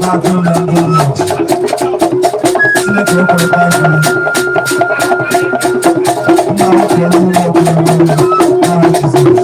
Na-atụ na ndị mmadụ. Chineke ekwerekwa gị. Nna m kere ụlọ ọkụ n'aha Jizọs.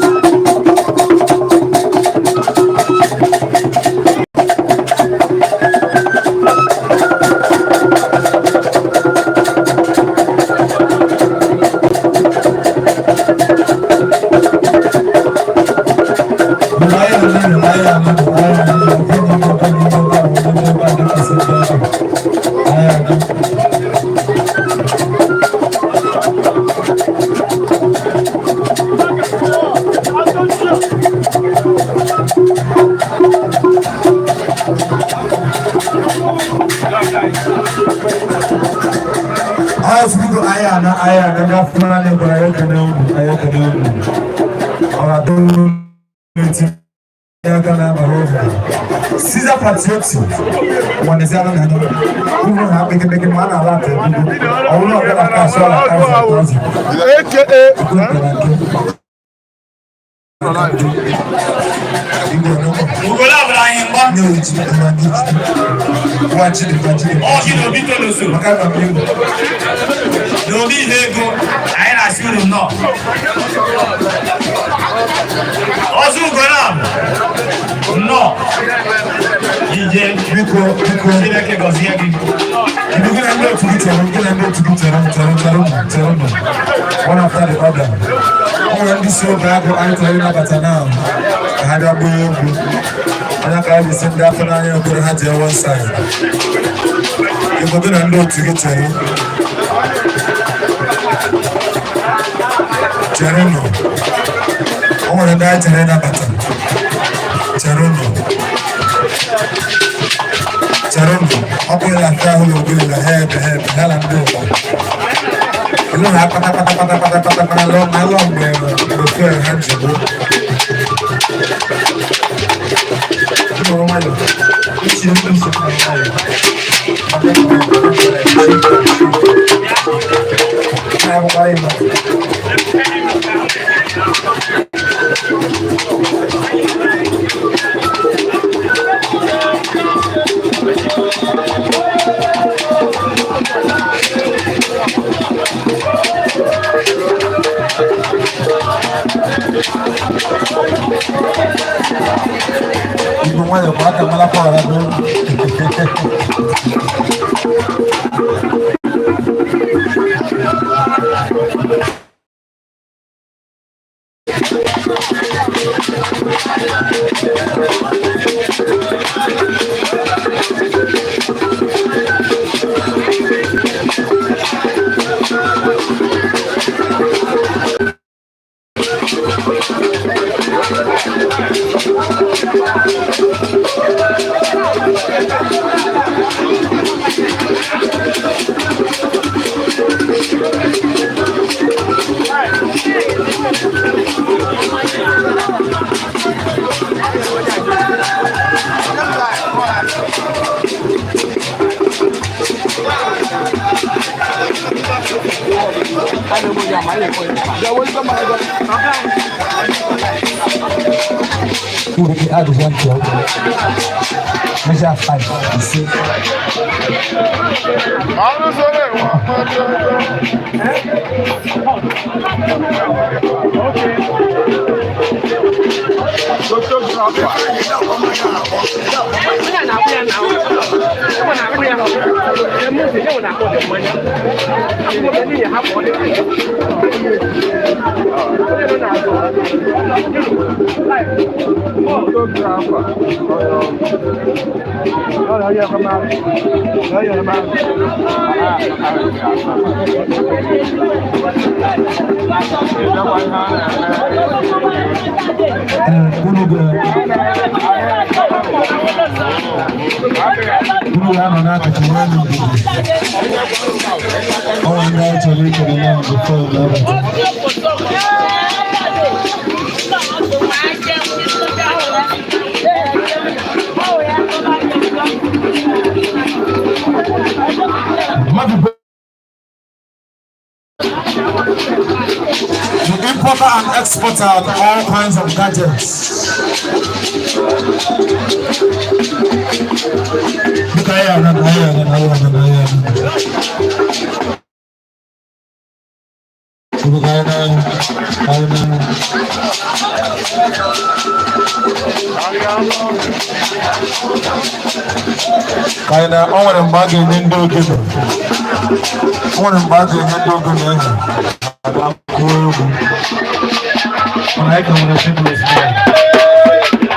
Anyị ana ndị afọ n'anya gwara ya ekene unu, anyị ekene unu. Ọ ga-adị n'eti aka na-abara ụzọ. Caesar Patrioti nwanezi anụ na anya uru ha kpekemeke ma a na-ala ata ebido ọ bụrụ ọbịa na kasị ọ na thousand thousand. AKA Ukwu nke na nke. Igwe n'ụkọ. Ugolo abụrụ anyị mgba. Nye oji nwa ndị ji. Nwa Chidi, nwa Chidi. Ọjị na Obi Toloso. Maka na mmiri. Na Obi ihe ego, anyị na-asị unu nnọọ. Ọzọ ugolo abụ nnọọ. Ije. Biko, biko. Chineke gọzie gị. Gị na ndị otu gị chere, gị na ndị otu gị chere, chere, chere nụ, chere nụ. One after the other. Ọ nwere ndị si oge agụ anyị chọrọ ịnabata na ka ha bịa gbaa egwu. Onye ka anyị si ndị afọ n'anya okporo ha jee one side. Biko, gị na ndị otu gị chere. Chere nụ. O nwere ndị anyị chere ịnabata. Chere nụ. Chere nụ. Ọ bụrụ na nke ahụ na ogiri na ha ebe ha ebe ha na ndị ụwa. Ilu ha kpata kpata kpata kpata kpata kpata lọ na lọ mgbe fuel ha ji bụ. Nọrọ nwayọ. Ichi ndị nsọ nọrọ nwayọ. Na-abụkwara ịma. Igbo nwayọ kwa aka mara kwa ọra bụ. Nwere ike ajụjụ ntị ọgwụ. Measure 5, 5. Ee, unu ga-anọ n'akụkụ nwee ndidi. Ọnwa ndị anyị chọrọ ikele na before unu abata. Mmadụ bụ the importer and exporter of all kinds of gadgets. Ka anyị na o nwere mgbe a ga-enye ndị ogene, o nwere mgbe a ga-enye ndị ogene ehe abịa kụọ egwu, mana anyị ka nwere tables now.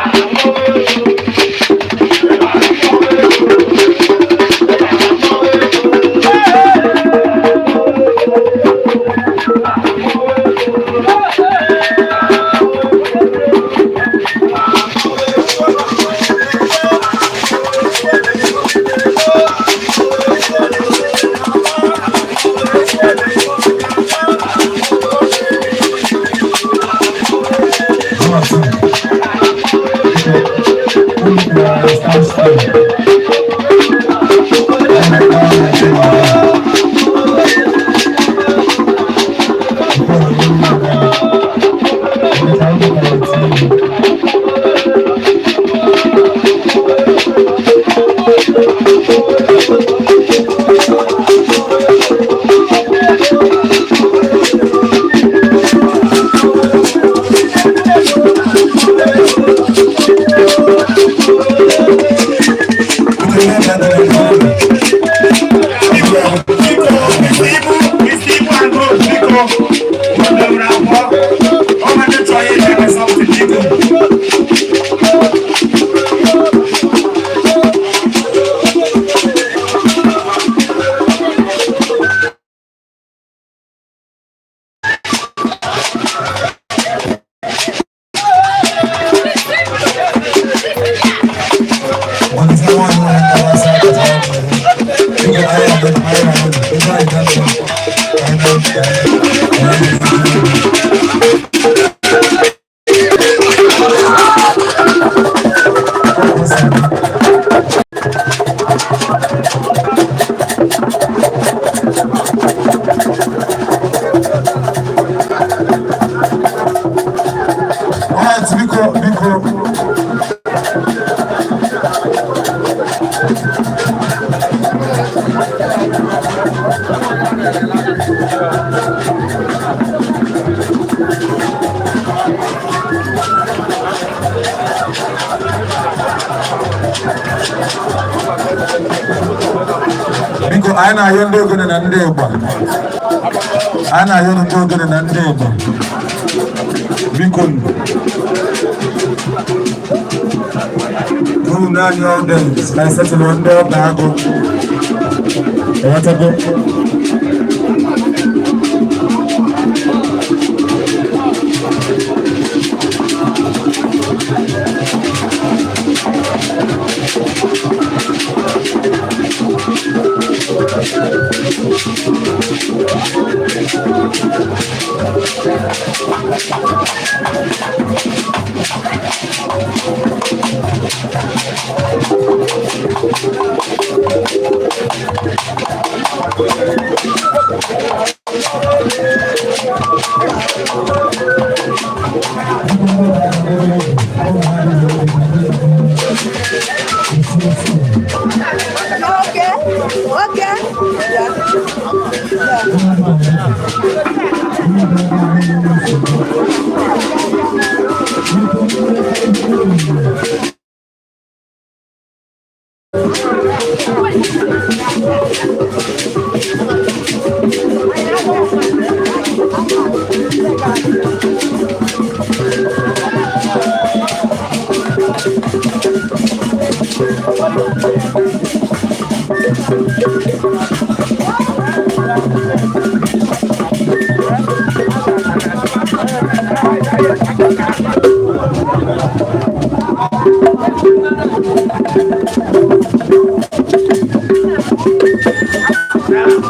Stand still. Biko, biko, Mr. Ibu, Mr. Ibu and Rose, biko, unu abụọ. Ọ ma ndị chọrọ ime something, biko. Alright, biko, biko. Biko, anyị na-ayọ ndị ogene na ndị ịgba. Anyị na-ayọ ndị ogene na ndị ịgba. Biko nụ. Unu naanị audience ka anyị setụlụ ndị ọba agụ. Ịghọtago? Okay. Yeah. Yeah.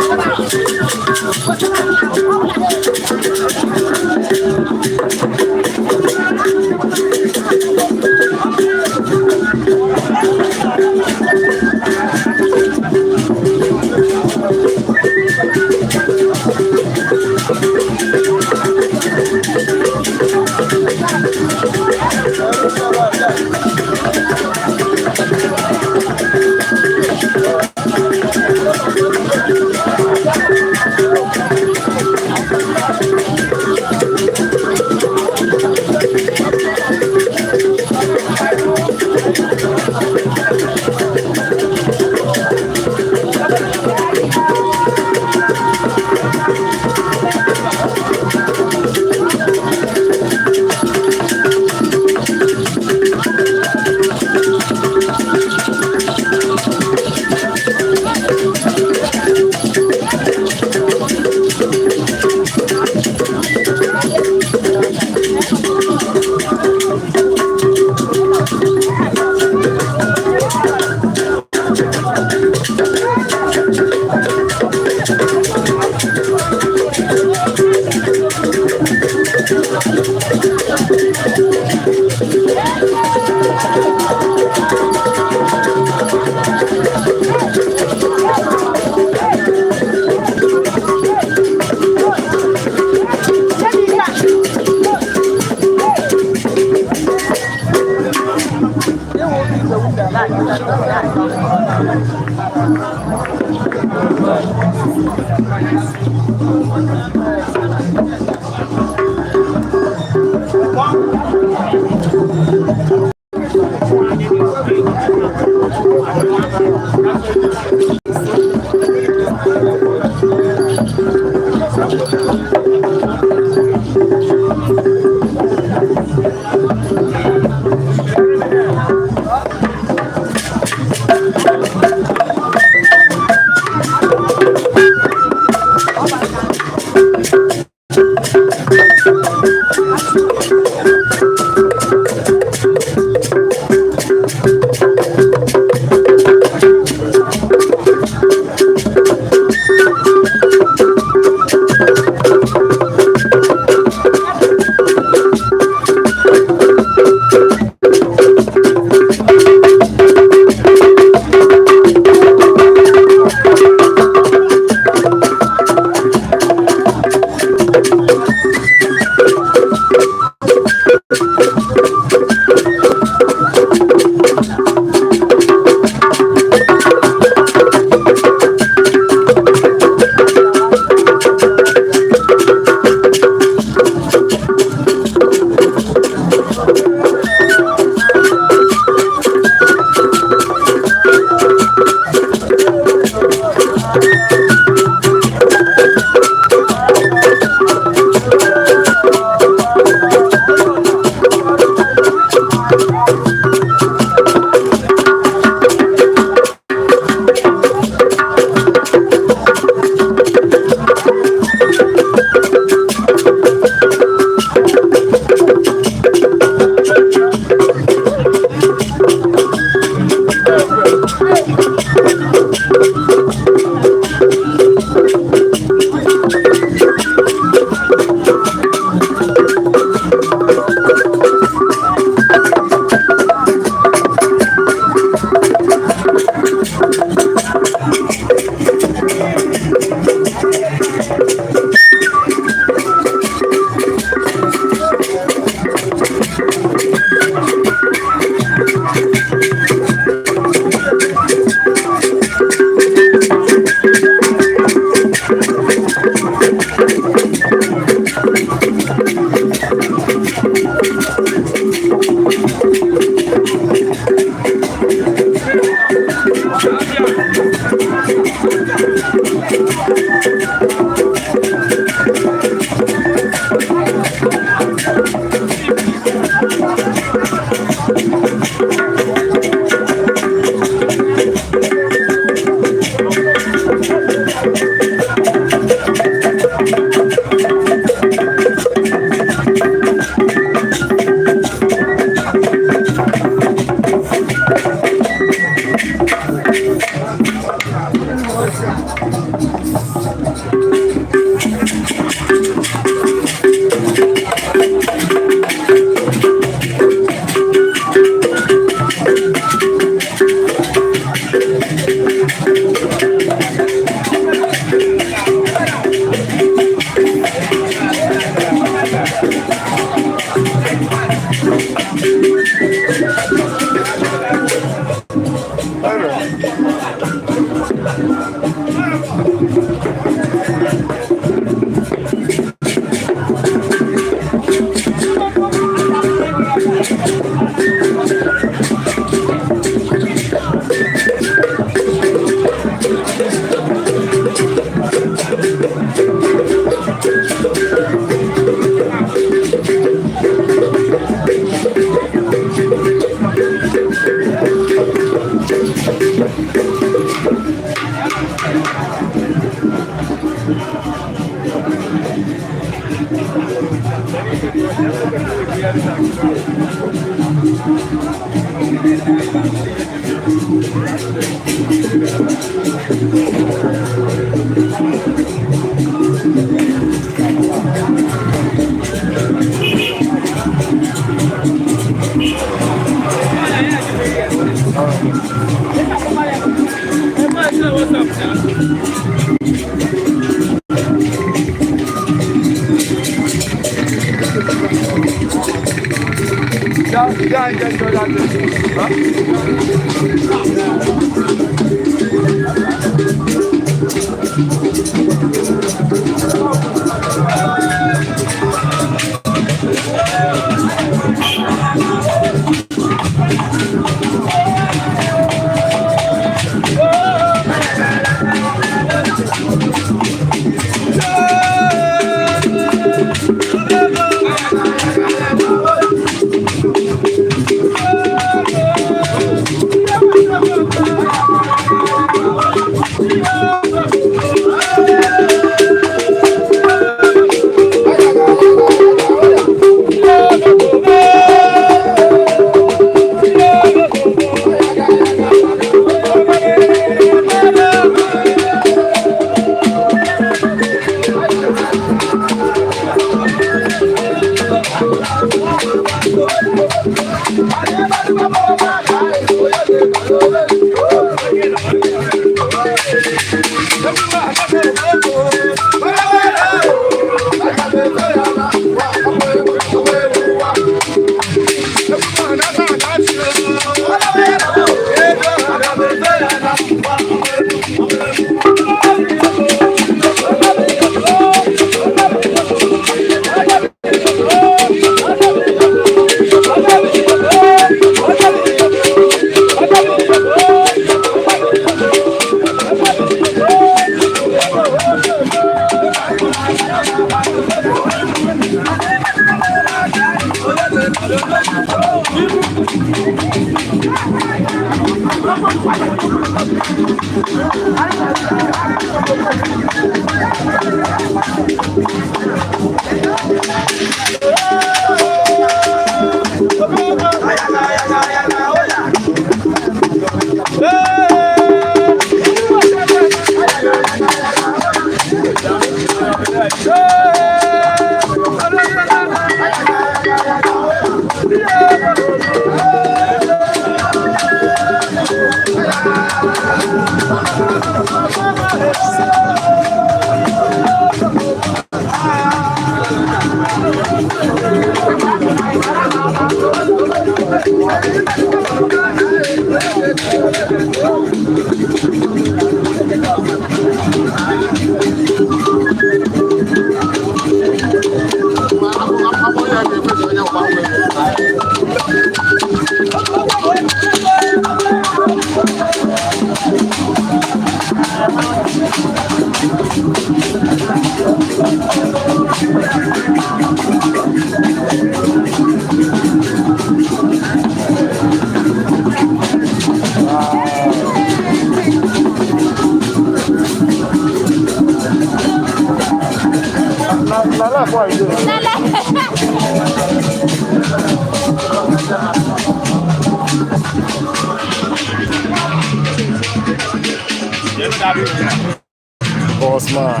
Boss man.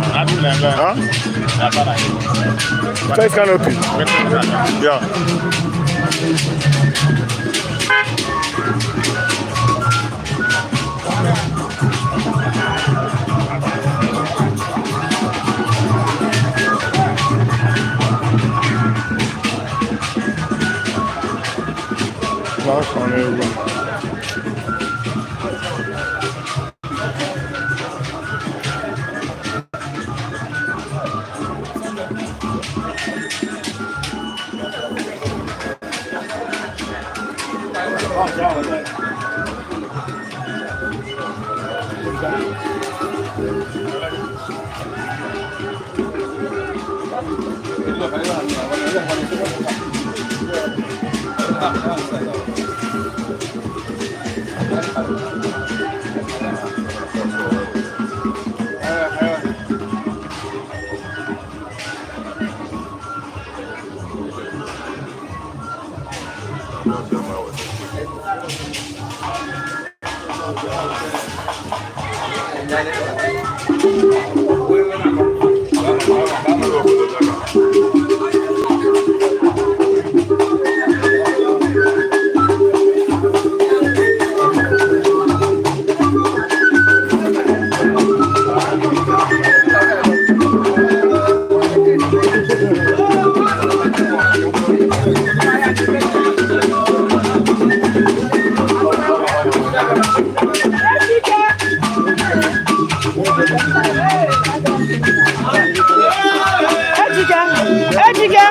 Huh? First canopy. Yeah. Na-akọ n'egwu. Ejike! Ejike!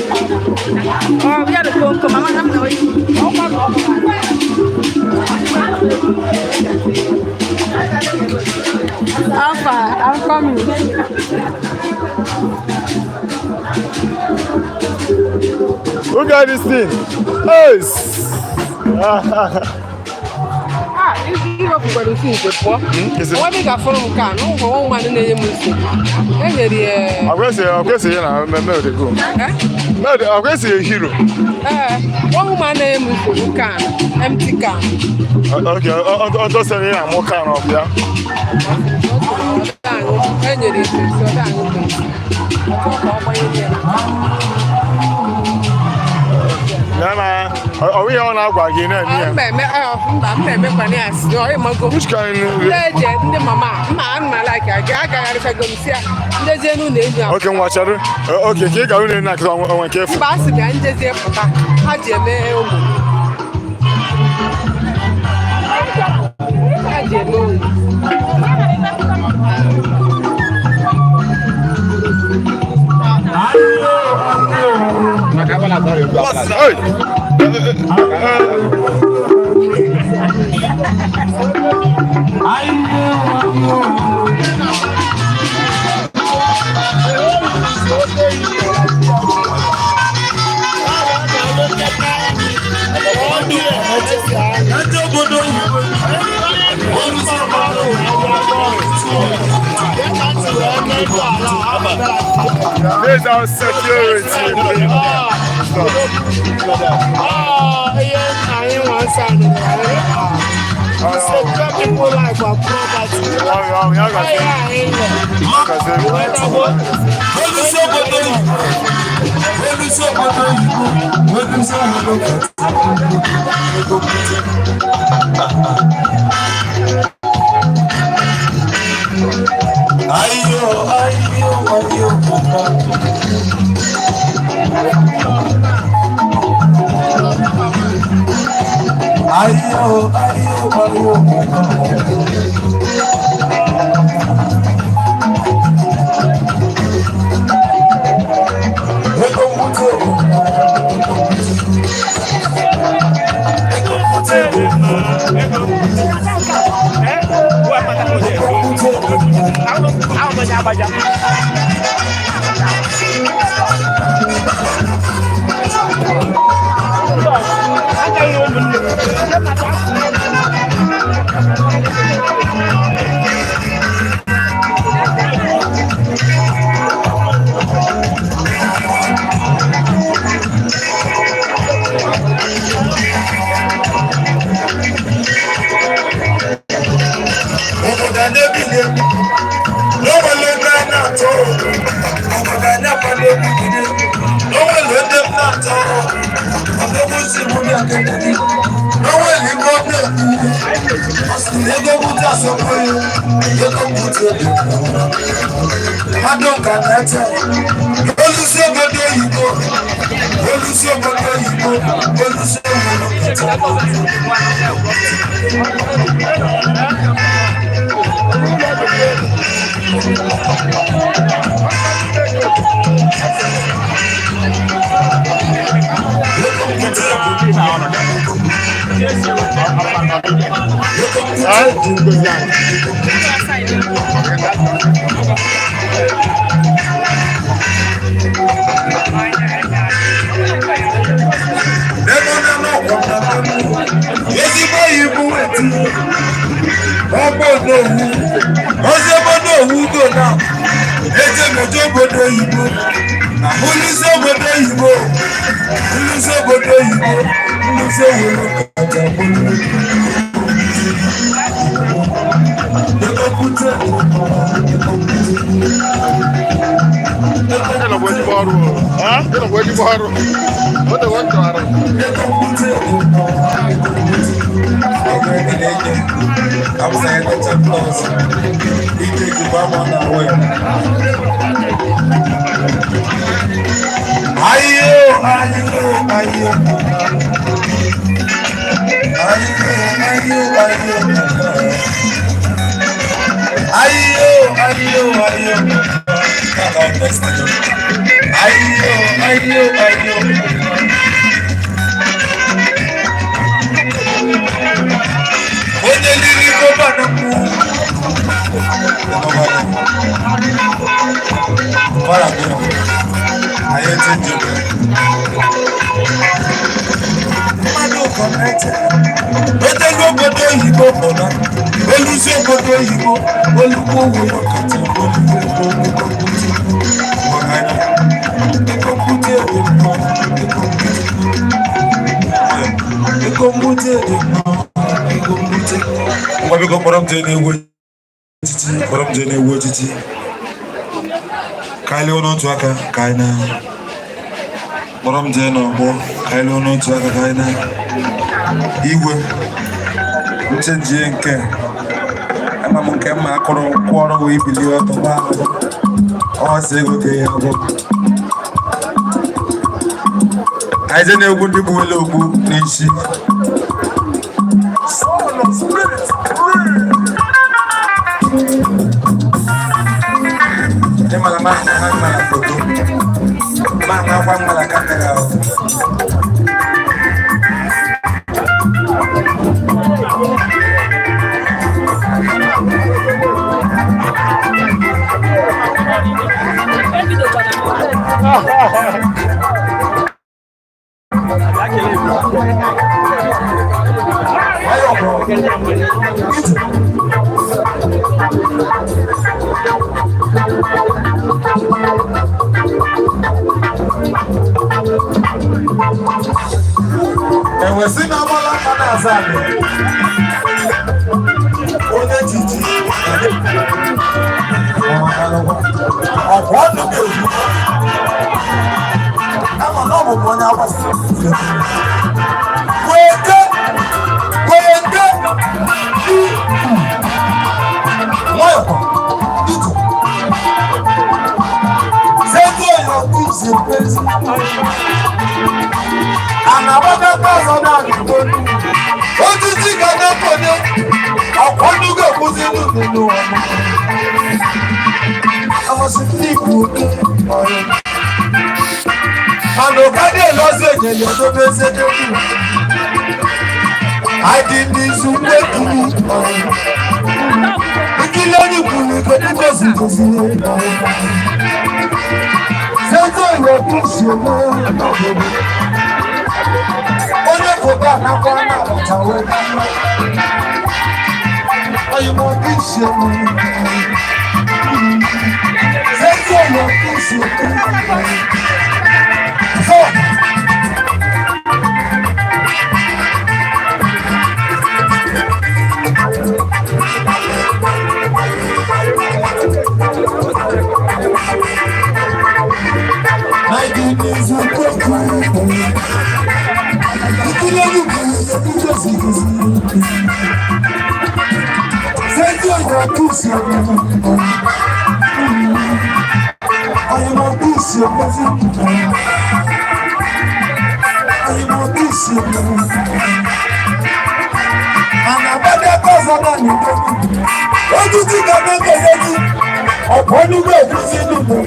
Oh, we had a phone call. Mama, I'm not. Alpha, I'm coming. Who got this thing? Hey! Ah, iwepụkwara ofu igwe pụọ. Is it- Nwa dị ga-afọrọ m nke a n'ụgwọ nwa nwanne na-enye m nsogbu. E nyere ya. Akwesịghị na mmemme odego. Eh? Akwesịghị hero. Ee, nwa nwa na-enye m nsogbu kan, empty can. Okay, ọ dọsara ya amụ kan ọ bịa. Ọ da-aṅụ, e nyere ya Pepsi, ọ da-aṅụ Pepsi. Ọ chọọ ka ọ gbanye ya. Na ọ ihe ọ na-agwa gị na-eme ya. Mba eme, mba, mba emekwana ya asị, ọ ịmago. Which kind? Ndị eje ndị mama mma mma like aga agagharịchago m si ya njezie n'ụlọ enyi a. Okay, ngwa chere. Okay, ka ị gara ụlọ na-akụta onwe nke efu. Mba, a sị m ya njezie pụta ha ji eme ụmụ ha ji eme ụmụ. Hey! Ndị obodo oyibo, olusi obodo There's our security. Secure people life and property. Olusi obodo oyibo, olusi obodo oyibo, olusi obodo oyibo. Ayo, ayo, ayo, ayo, ayo, ayo, Ego mbute, ego mbute, ego mbute. Obodo anyị ebilie, n'onwere ebe a na-atọ. Obodo anyị akwado ebigide, n'onwere ebe m na-atọ. Ọdọgbu si mụ bịa kededi, n'onwere ike ọ na-ekwu. Ọ sị na ego bute asọmpi, ego mbute dị mma. Mmadụ ka na-eche, olusi obodo oyibo, olusi obodo oyibo, olusi obodo nkịtị. Ego na n'ọkwọ na mmemme, ezigbo ibu eti, ọgbọ n'owu, ozi obodo owu go na, eje meje obodo oyibo, na olusi obodo oyibo, olusi obodo oyibo, olusi owolo kacha bolu. Ego bute, ego bute. Ịnọkwa ezigbo ọrụ o. Ịnọkwa ezigbo ọrụ. O tego m chọrọ. Ayo, ayo, ayo, ayo, ayo, ayo, ayo, ayo, ayo, ayo, ayo, ayo. Onye liri gọba na mụ. Fara gị nọ. Anyị eti njem. Mmadụ kọnekte. Etelu obodo oyibo pụta. Olusi obodo oyibo. Olugbo owo ya kacha olugbo ego ego mbute. Ọgaranya. Ego mbute dị mma. Ego mbute. Ego mbute dị mma. Ego mbute. Ngwa, biko, kpọrọ m jee n'egwu etiti, kpọrọ m jee n'egwu etiti. Ka anyị lụọ n'otu aka, ka anyị na kpọrọ m jee n'ọgbọ, ka anyị lụọ n'otu aka, ka anyị na igwe nchenjie nke ama m nke mma akụrụ kwụọrọ wee bilie ọtọ gbaa ahụ. Ọ sị ego ka ya bụ anyị jee na-egwu ndị gbuwele okpu n'isi. Soul of spirit, Ị mara ma ha mara foto ma ha kwa mara kamera ahụ. Enwe si na agbala aka na-aza anyị onye jiji ọkwa ọnụ ga-egbu ama na ọ bụ onye agbasiri. Kweke, kweke. Nwayọkwa, biko. Sẹ́ńtì ọ̀yọ́ kù sí pẹ́sì. Ànàbọ́dá ọzọ náà nìgbò. Otiti ga na-ekonye ọ̀pọ̀ nnukwu ekwuzi nínú ọmọ. Amasị ndị Igbo oke ọrụ. Mana ụka dị elu ọzọ enyere edobe eze n'elu. Adị n'izu mkpekuru ọrụ. Nkili onye kwuru kedu gozi gozi ọrụ. Sẹ́ńtì ọ̀yọ́ kù sí ome ọ̀gbọ̀gbọ̀. Onye foto anakwa na-abacha wee gaa. Oyinbo kì í ṣe mú. Sẹ́ńtì ọ̀yọ́ kì í ṣe mú. So, Ọ̀pọ̀ nígbà èkúsí nìkan.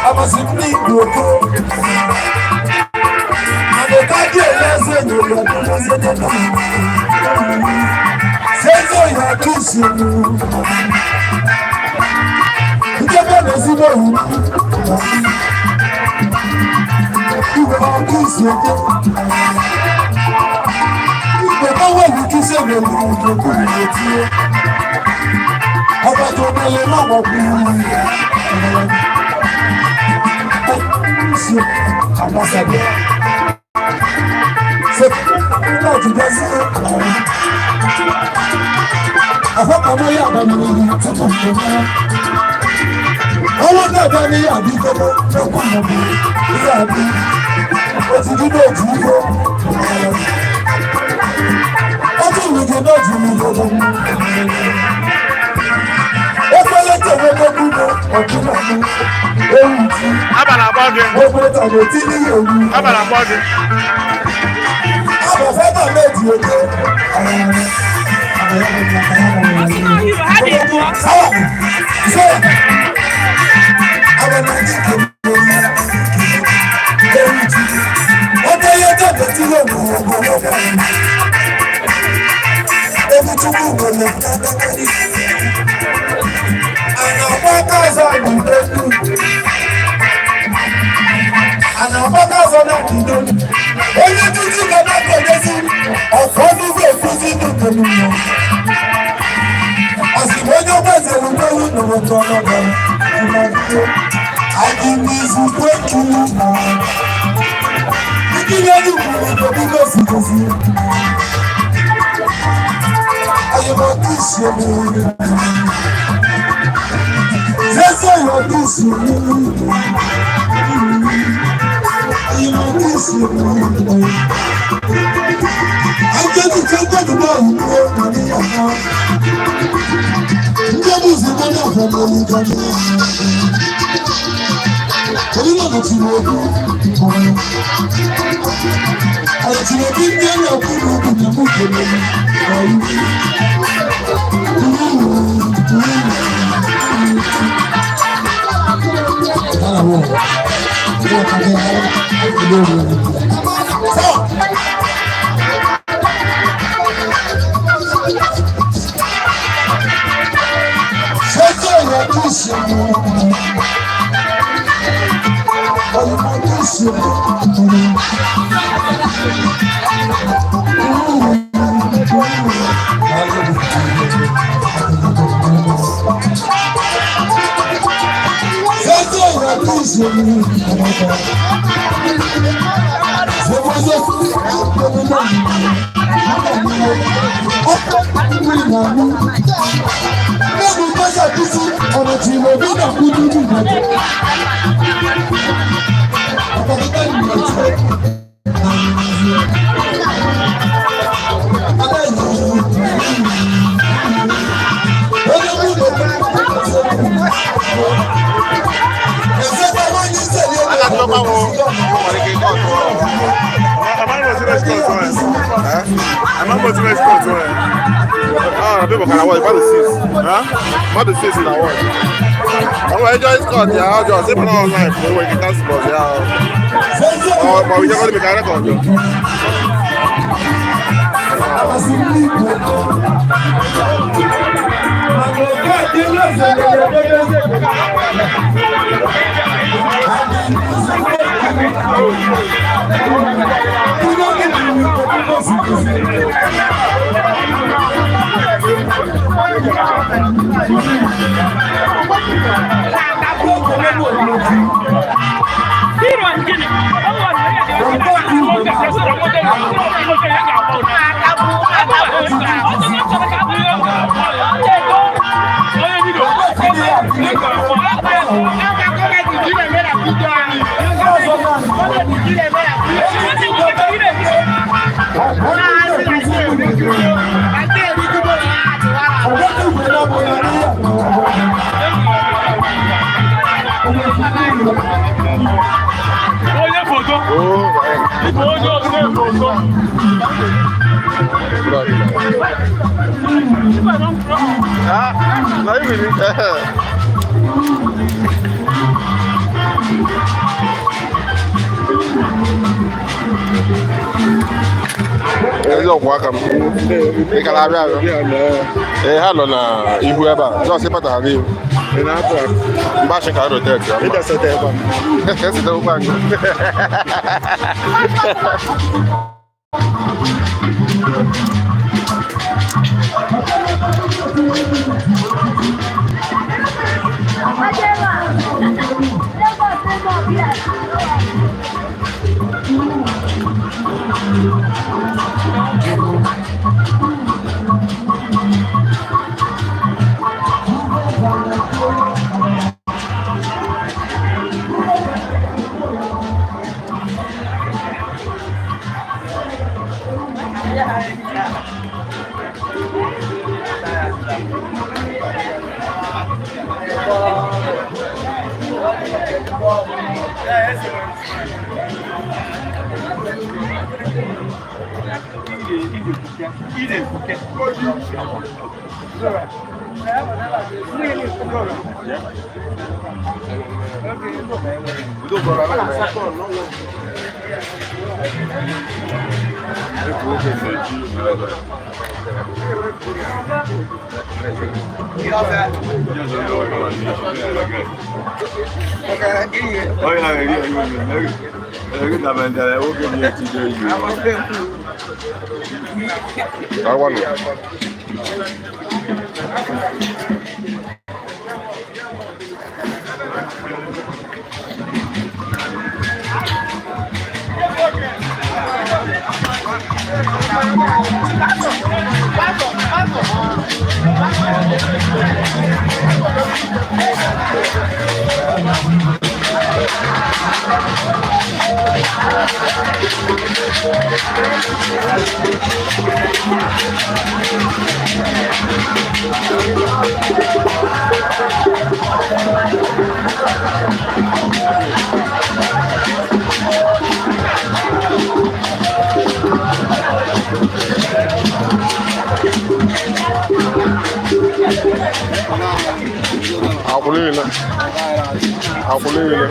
Amasị ndị Igbo oke. Mana ka dị ele eze nyere ọdụmọzọ dị na Seze ya kisi mu. Nkebe na ezigbo ohu. Igwe ọ kisi oke. Igwe ka wee kisi ebe ndị kwuru etinye. Ọba tó bẹ̀rẹ̀ lọ́wọ́ kúrú. Ambassador. Ṣé náà ti dá sí àwọn? Àfọ́pamọ́ yà bá mi ní tuntun tó mọ́. Owó náà bá ní àbí gbogbo lọ́kùn mọ̀ bí ìyá mi. Ó ti dídò jù ú kó. Ó tún wù kí náà jù mí gbogbo. Ó pẹ́lẹ́ tẹ̀wé gbogbo ọ̀dún náà mú. Ewu ti Abala akpọ gị. gbogbo tàbí tí ní ewu. Abala akpọ gị. Àbọ̀fẹ́bà méjì òde. Sáwà ṣé àwọn nàìjíríà ewu ti. Ó tẹ́yẹ tẹ̀lé tí yóò mú ọgbọ́n lọ́wọ́. Ewu chukwu wọlé dáadáa. Ànàmọ́ káàsọ̀ àdìgbò. Ànàmọ́ káàsọ̀ náà dìde. Onye tuntun ga na-akọnyezi ọ̀fọ̀ n'ugbo ekwuzi n'ukwu mmụọ. Ọsibụ onye ọgbazere ụgbọelu nọrọ n'ọnọdụ ọnọdụ. Adị n'izu kwekuru na nkiri onye kwuru nke biko zigozi. Ayọ̀mọ̀tì ṣe mú. Zẹ́sẹ̀ ọ̀yọ̀tì ṣe mú. Ayọ̀mọ̀tì ṣe mú. Ajẹ́nu kẹ́gbẹ́nu náà ń kó àníyàn náà. Ndị ọbụ ụzọ ebe náà fẹ́ mọ ní gani. Torí náà mo ti wo ojú ọ̀rọ̀. Ọ̀rọ̀ tí mo bí ń dé náà kú ló kù ní mú kèlè ní ọ̀rọ̀. Dára wọ̀ wọ́n kàdé ìlú òwúrọ̀. Sọ! Sẹ́jọ́ ìyá tó ṣe mú. Ọ̀yìnbó tó ṣe mú. Sẹ́jọ́ ìyá tó ṣe mú. Ọ̀rọ̀ tí mo bí nà kú dúdú ìbàjẹ́. Ah, people can watch about the six. Huh? About the six in our watch. I'm like, just cut, yeah, just even online, we can cancel, yeah. Oh, but we just got to be kind of. Onye foto. Onye ose foto. Ah, na you really. Ezi ọgwụ aka m. Ị ka na-abịa abịa? Ee, ha nọ na ihu ebe a. Jọs ịpata ha n'ihu. Mgbashi ka rotet ya. Esete ụkwụ anyị. Agwanụ. Akwụ niile. Akwụ niile.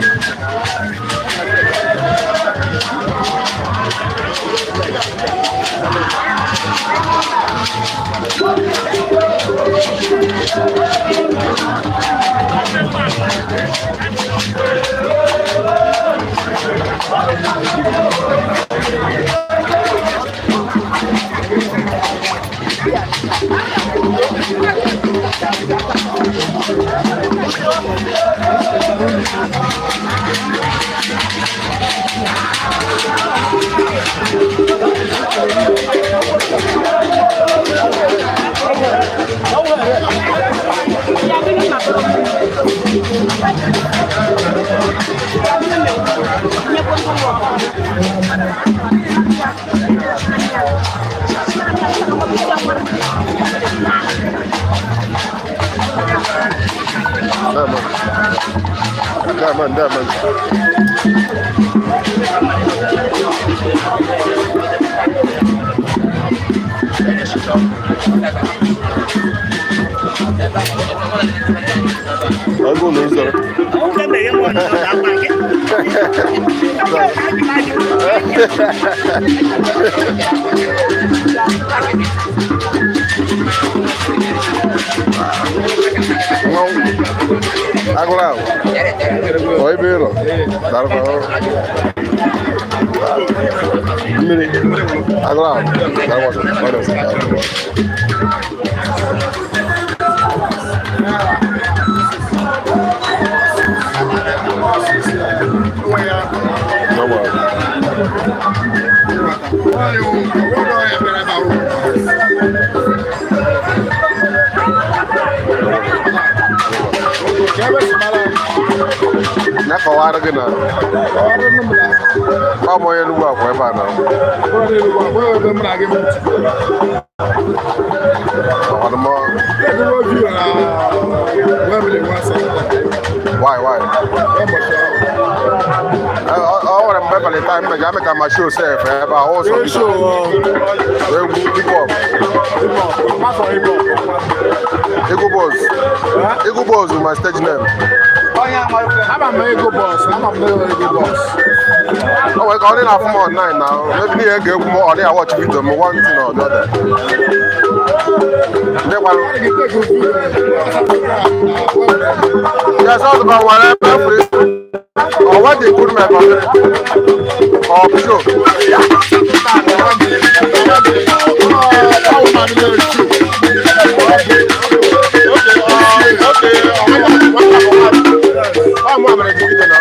Diamond. Diamond, diamond. Ọ bụ na ụzọ. Mmanwụ. Agụrụ ahụ. Ọ ebe ị nọ. Daalụkwa. Mmiri. Agụrụ ahụ. Daalụkwa. Daalụkwa. Daalụkwa. Na-akọwara gị na ọ bụ onye Enugu akwa ebe a na ọdụmọ. Why, why? Ọ nwere mgbe abalị taa mmeja ame ka ma show sef ebe a ọsọ egwu hip hop. Ego Boss. Ego Boss my stage name. Ama m ego bọs, ama m ego bọs. O nwere ka ọ dị na afụ m online na maybe n'ihe ga-egwu m ọ dị watch video m one thing or the other. Ndị kwalụ. Yes, all about whatever free. Or what they put my family. Or show. Okay, okay. Oh, I'm gonna give it now.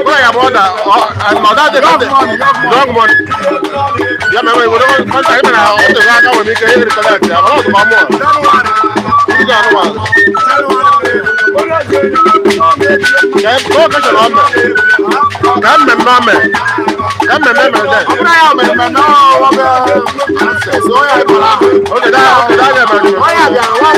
Bro, your brother, and my dad, dog money. Yeah, man, we don't contact him now. The guy will make a collect. I'm not my mom. You got one. Go get your mama. Come, mama. Come, mama. Okay, that, okay, that,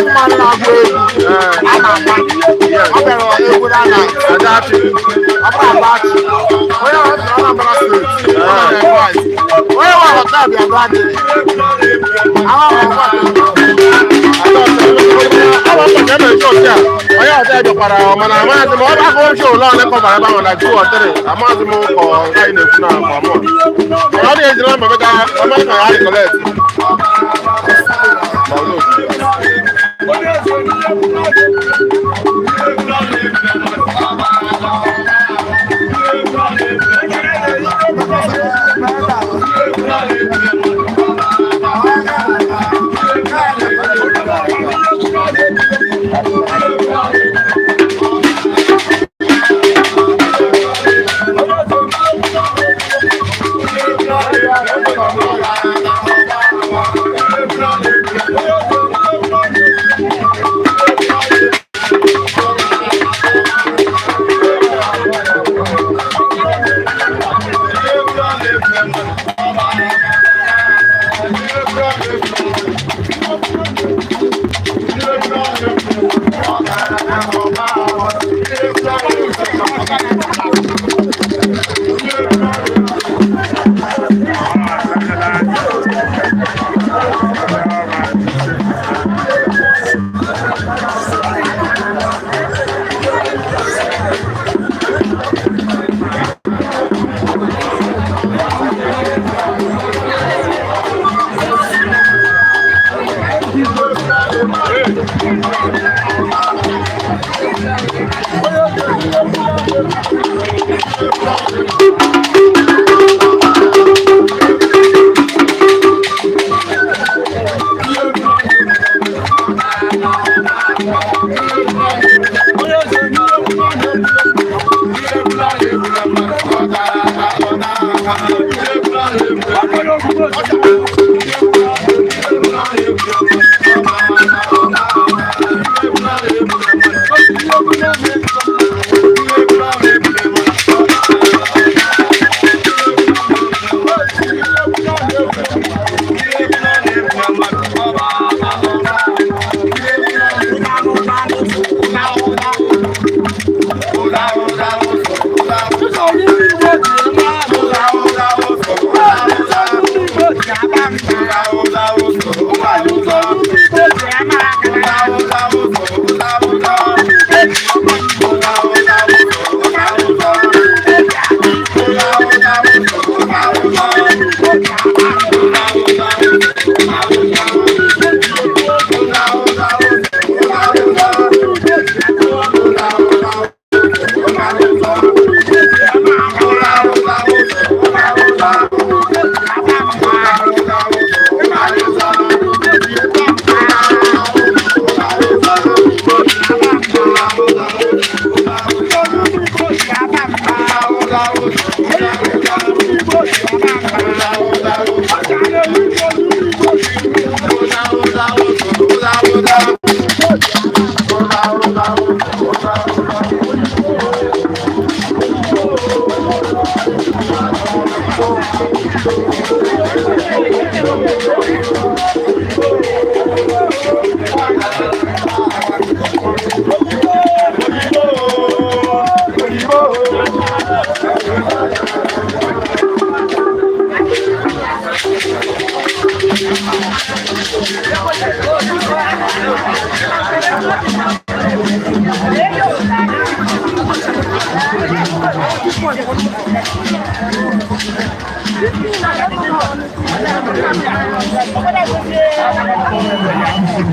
Onye ọzọ ejekwara mana amaghịzi m ọ bụ akụkọ show ụlọ ole kọbara ebe ahụ na two or three, amaghịzi m ka ọ gaghị na-ekwu na akwa mụ ọ dị ejiri mba mega amaghị ka ya recollect.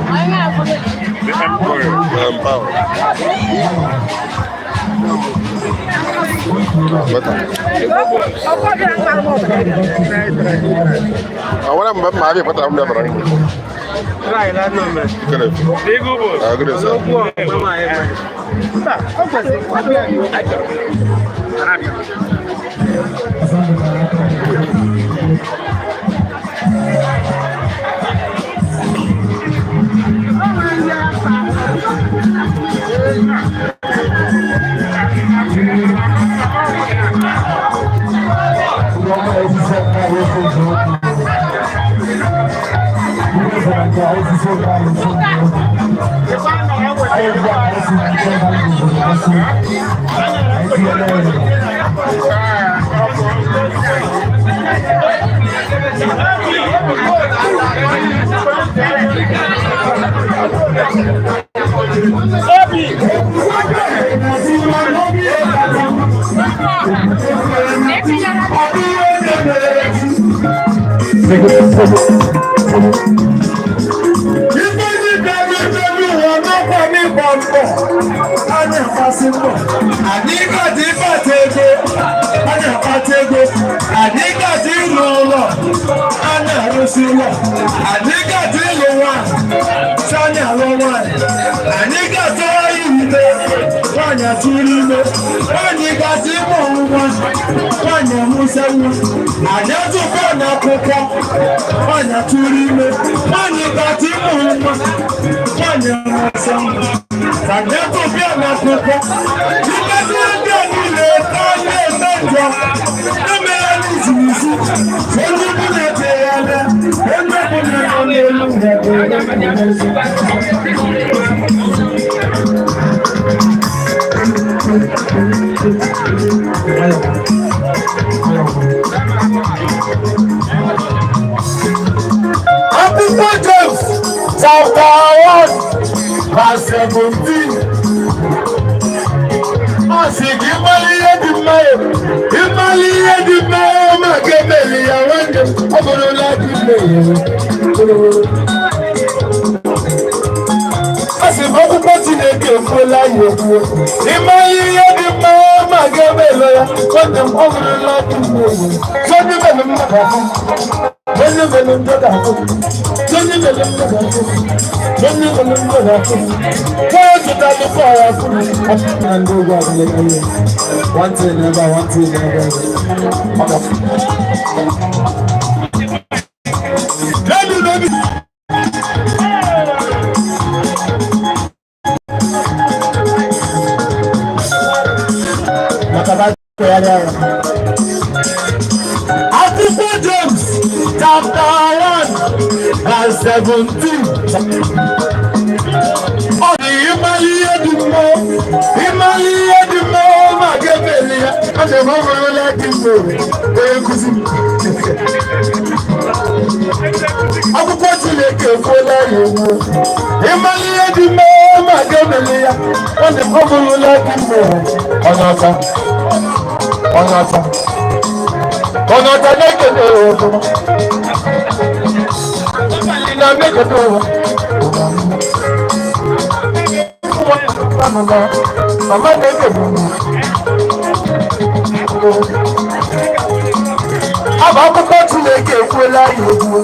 The emperor. The emperor. Better. Awara mgbe mma abịa pụtara m bịabara gị. Kele. Ah, good sir. Anyị ịkpata ego, anyị akpata ego, anyị gaji ịlụ ụlọ, anyị arụsị ụlọ, anyị gaji ịlụ nwaanyị, sị anyị alụ nwaanyị, anyị gaji ime, nwaanyị atụrụ ime, nwaanyị gaji ịmụ nwa, nwaanyị amụsị nwa, anyị atụkwa n'akwụkwọ, nwaanyị atụrụ ime, nwaanyị gaji ịmụ nwa, nwaanyị amụsị nwa. Anyị atụkwa n'akwụkwọ, ikezi ndị a niile ka anyị eme njọ, emela n'izu izu, onye ọbụla echegharịa, onye ọbụla nọ n'elu Akwụkwọ James chapter 1 verse 17. Ọ sị gị ịmara ihe dị mma ya, ịmara ihe dị mma ya maka emeli ya nwanne m, ọ bụrụla gị mmehie. Ọ sị m akwụkwọ Chineke ekwuola ya ekwuo. Ịmara ihe dị mma ya maka emeli ya nwanne m, ọ bụrụla gị mmehie. Onye mere mmadụ ahụ, onye mere mmadụ ahụ, onye mere mmadụ ahụ, onye mere mmadụ ahụ. Wọ́n ti ta ló fọ́ ara fún mi. Ndị ụgwọ adịghị elu. One thing ebe a, one thing ebe a. Lẹ́nu lóbi. Maka bá jẹ́ ya ya. Akwụkwọ James chapter 1 verse 17. Ọ dị ịmara ihe dị mma, ịmara ihe dị mma ma ga-emeli ya. Ọ dị m ọ bụrụla dị mma onye nkụzi m. Akwụkwọ Chineke ekwuola ya egwu. Ịmara ihe dị mma ma ga-emeli ya. Ọ dị m ọ bụrụla dị mma onye ọcha. Onye ọcha. Onye ọcha na-ekele ọfụma. Na-emekọta ụwa. Mama na-ekele ụwa. Abụ akwụkwọ Chineke ekwuola ya okwu.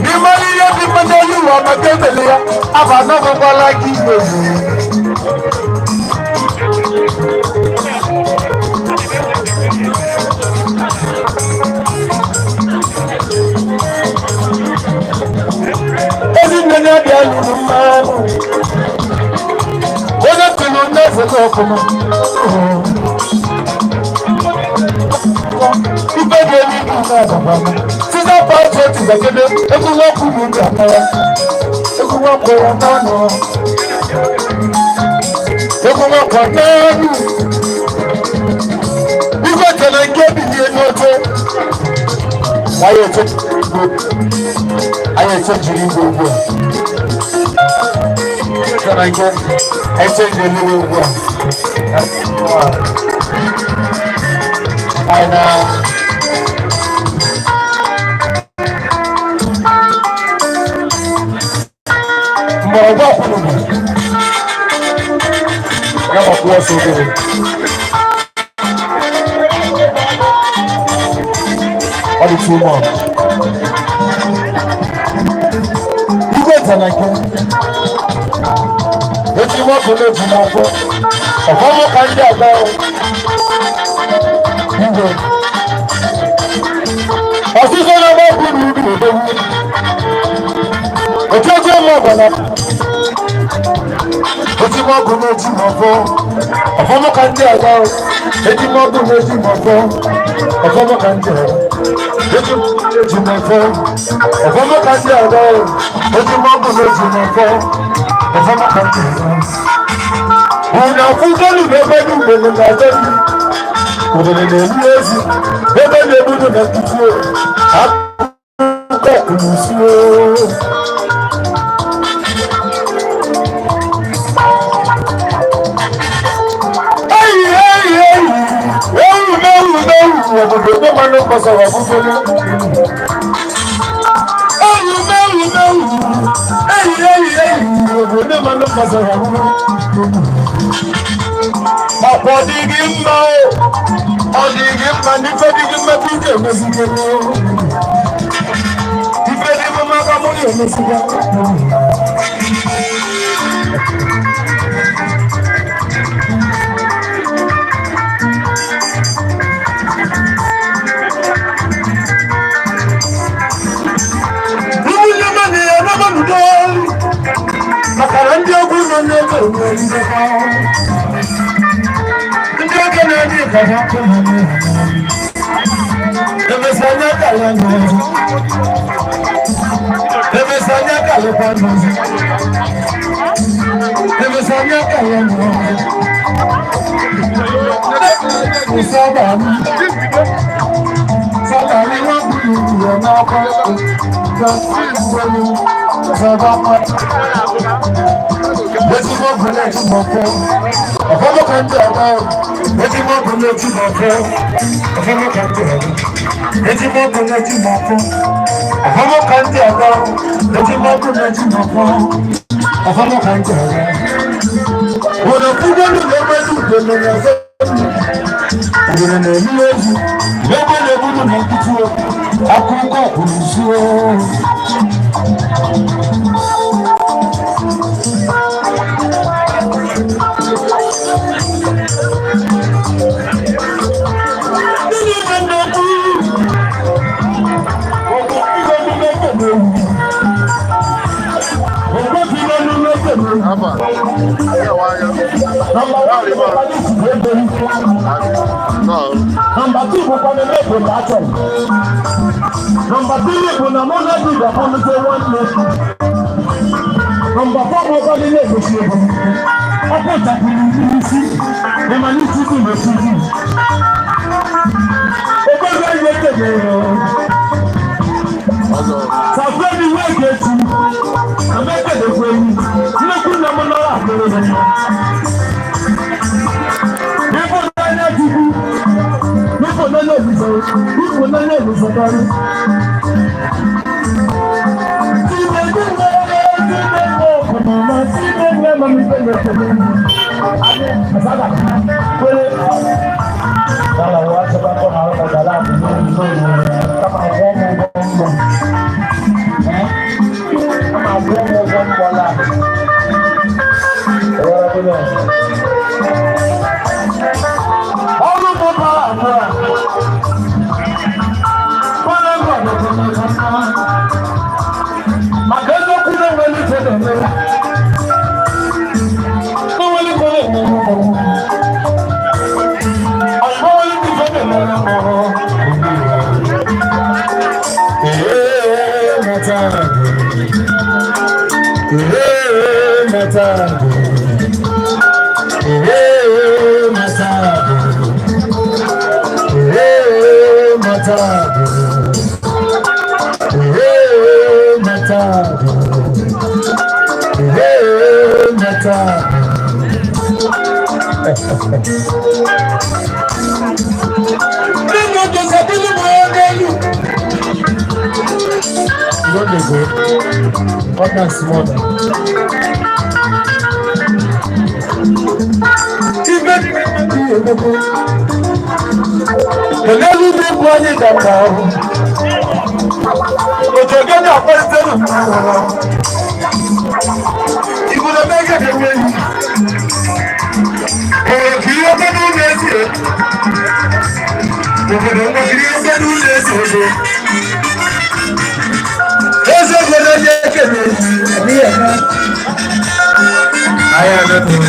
N'ịmara ihe dị mma n'elu ụwa maka emele ya, abụ anọghịkwala gị igwe. ọfụma. Ife ga-eme ibu na-agakwa m. Siza pati otu bekebe, egwu nwoke ugwu ndị akpara. Egwu nwoke ya n'ọnụ. Egwu nwoke n'ọnụ. Igwe kele nke bilie n'oche. Anyị eche igwe. Anyị eche jiri igwe ugbu a. Kele nke eche jiri igwe ugbu a. Anyị na mgbọrọgwụ akwụnụgwụ ya gbakwuo ọsọ obere. Ọ dị too much. Igwe ntanake eji nwoke na-eji n'afọ ọfọmụ ka ndị agba igwe ọsịsọ na-agba ọkụ n'ubi odogwu otu ego ụmụ ọbara eji nwoke na-eji n'afọ ọfọmụ ka ndị agba eji nwoke na-eji n'afọ ọfọmụ ka ndị agba eji eji n'afọ ọfọmụ ka ndị agba eji nwoke na-eji n'afọ ọfọmụ ka ndị agba. Unu afụgolu n'ebe n'ugboro na-aga udele na-eru ezi ebe na-egbudu na nkịtị akụkọ kwurusi. Eyi eyi eyi ewu mewu mewu obodo ndị mmanụ kpọsara ọgụgụlụ. Ewu mewu mewu eyi eyi eyi obodo ndị mmanụ kpọsara ọgụgụlụ. Ọ̀pọ̀ dịghị mma o, ọ dịghị mma n'ife dịghị mma ka ike emezigo. Ife dị mma ka mụ na-emezigo. Nwunye m na ya na-amanudo maka na ndị egwu nọ n'ebe enwerigokwa. Ndị oge na-eme ịkọrọ ọkụ ha n'ihu. Emesi anya kala n'ọzọ. Emesi anya kalịkwa n'ọzọ. Emesi anya kala n'ọzọ. Sábà ní sábà ní wọ́n kúrò ìyẹn náà kọ́ sábà pọ̀. Eti mo gbọ́dọ̀ tí mo fẹ́. Ọ̀fọ́mọ́ kan tẹ̀ ọ́. Eti mo gbọ́dọ̀ tí mo fẹ́. Ọ̀fọ́mọ́ kan tẹ̀ ọ́. Eti mo gbọ́dọ̀ tí mo fẹ́. Ọ̀fọ́mọ́ kan tẹ̀ ọ́. Eti mo gbọ́dọ̀ tí mo fẹ́. Ọ̀fọ́mọ́ kan tẹ̀ ọ́. Wọ̀nà fúgbọ́nù lọ́gbẹ́dù gbẹ̀mẹ̀ náà. Òdòdó na-elu egwu. Ebe na-ebudu na nkịtị akụkọ kwuru. Afa. Yeah, why? No. Number two bụkwa na ebe na achọ. Number three bụ na mụ na di ga-akpọlite nwanne. Number four bụkwa na na-egosi ego. Ọkụ chapụrụ n'isi, ịma n'isi dị n'osisi. Ogogo ihe kedere. Ọzọ. Sàfẹ́mi wé gẹ̀ẹ́sì, àmẹ́kẹ̀dẹ̀kọ̀ ewu, nnukwu nna m nọrọ àkpẹrẹ ha. Ịfụnanya Chukwu, ịfụnanya Olise, ịfụnanya Olise karị. Chineke nwere Chineke ọkụnụma, Chineke amamife na-ekele. Adị, asaga, kwere. Dala wa chọba kọ na ọkọ dala abụ n'oge n'oge, kama akwọ m ụgwọ mbọ. Kama akwọ m ụgwọ mbọ la. Ọrụ m bara abụọ. Kwere ngwa n'ọkụ. Maka eziokwu na enwere ike na-eme. Enwere ike na-eme. Come back small now. Ife dị emekwu. Kelee ndị ikwu anyị ga-ata ahụ. Ojo gẹ́gẹ́ àpọ́sítẹ́lù ìgbọ́dọ̀ mẹ́gẹ̀dẹ̀ wẹ̀yìn. Òwò kìí ọgbẹ́ ní ụlọ ezi e. Obodo nwekiri ọgbẹ́ ní ụlọ ezi ogo. Eze obodo nye ekele ẹ̀mí ẹ̀mí. Ayé ẹ̀mẹ́kùn.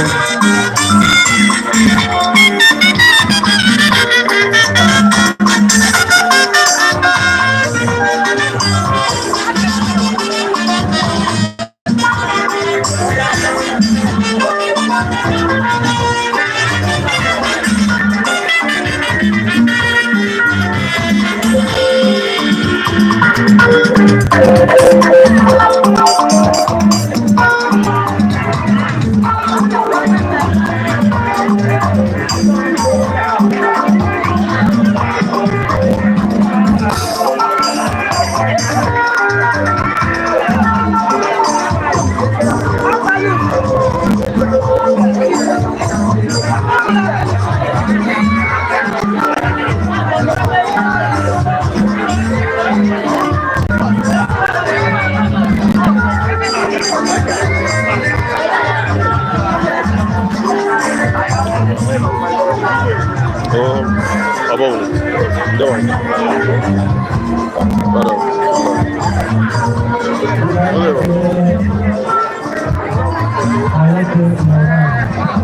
Above. Don't. I like it, my wife.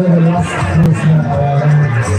The last person.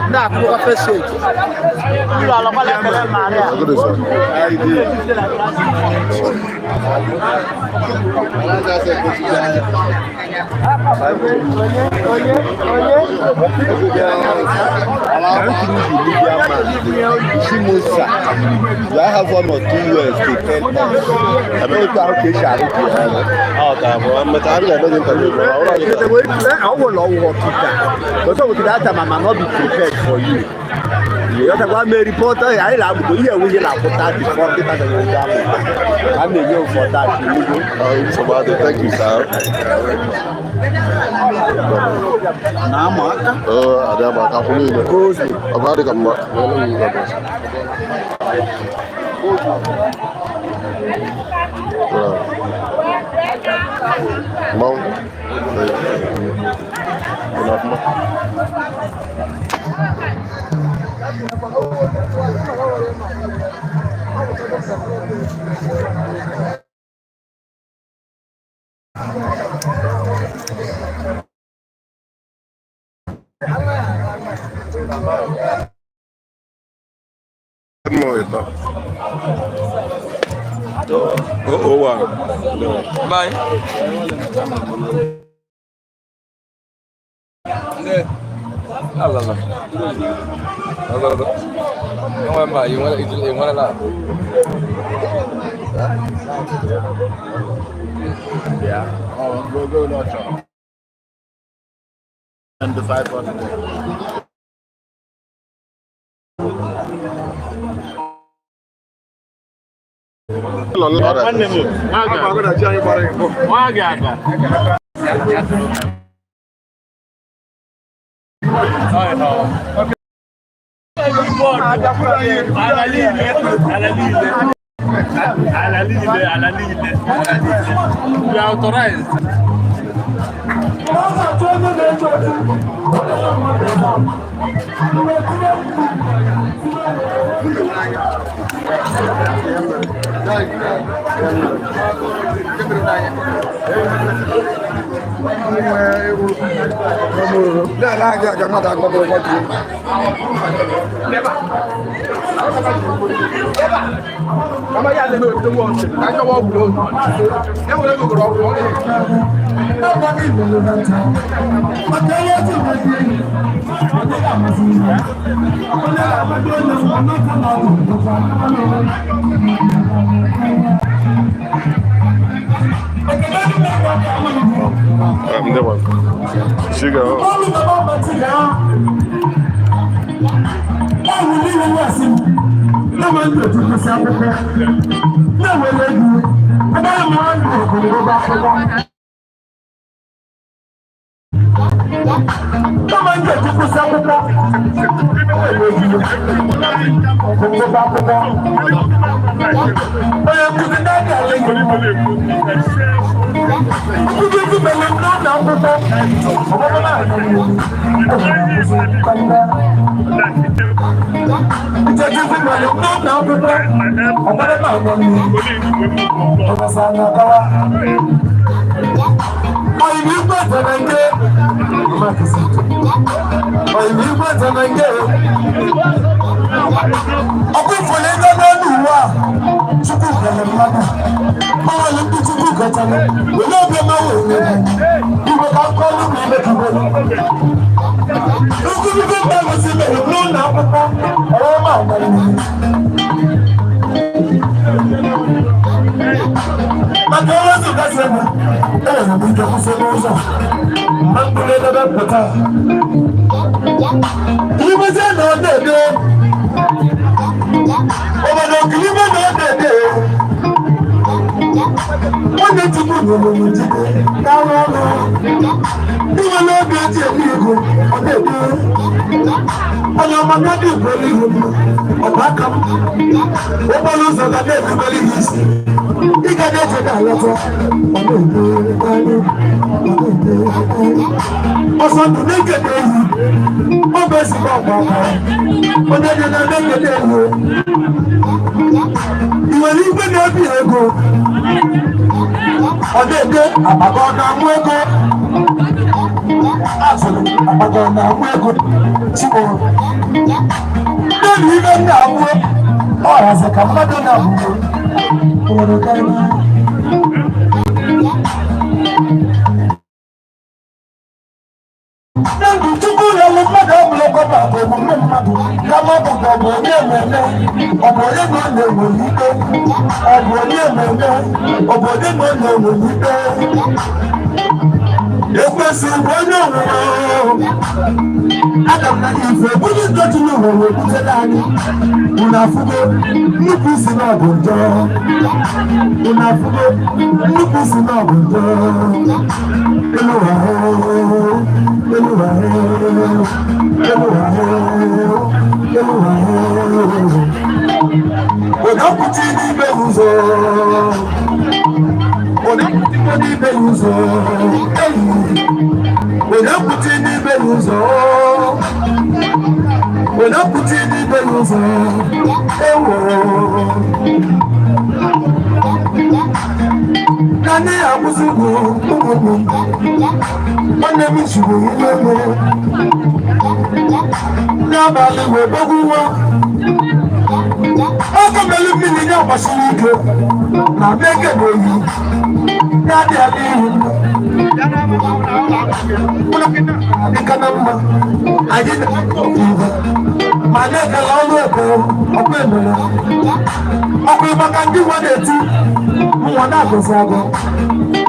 Ndị akwụkwọ first aid. Good day, sir. Chimosa, do I have one or two words to tell us? I mean, how can Ah, tá. Mas tá abrindo a interview. I will not work it. But so that time I might not be prepared for you. You got to go reporter, I love to hear we are for that before the I'm a year for that. Thank you, sir. Na-ama aka. Ee, adị ama aka akwụ niile. Ọ bụ adị ka mma. Mmanwụ. Ee. Ọfụma. Mmụọ ịtọ. Oh, oh, wow. Bye. Ne? Allah Allah. Allah Allah. Enwe mba, i nwere i nwere la. Yeah. Oh, go go no. And the 500. Nwanne m. You are authorized. Ndewo. Shiga. Azụrụ agbagọ na agwụ ego chikpọrọ n'elu ibe m na-agwụ ọhazi ka mmadụ na-agwụ nwere karịa. N'ndụ tupu ụlọọrụ mmadụ ọbụla kwaba bụ omume mmadụ, kama bụ ka ọ bụ onye ememe, ọ bụ onye na ọ na-enwere ikpe, ọ bụ onye ememe, ọ bụ onye na ọ na-enwere ikpe. Ekwesị bụ onye ọnwụnwa. Aga m na ife onye ndochiri ụwa wee butere anyị. Unu afụgo nnukwu isi na ọ bụ njọ. Unu afụgo nnukwu isi na ọ bụ njọ. Elu ụwa hoo, elu ụwa hoo, elu ụwa hoo, elu ụwa hoo. Onye kwuchi n'ime ụzọ. Onye kwuchikwa n'ime ụzọ. Eyi. Onye kwuchi n'ime ụzọ. Onye kwuchi n'ime ụzọ. Ewo. Na ndị akwụsị bụ ụmụnne m. Nwanne m chịrị ihe mere. N'abalị wee gbagbu nwa. Ọkọ melu mmiri ya gbasiri ike na meke na oyi na-adị adị ihu dịka na mma anyị na-akọ ibe ma na-ekele ọrụ eko ọkụ emere ọkụ maka ndị nwa na-eti nwa na-agọzi agọ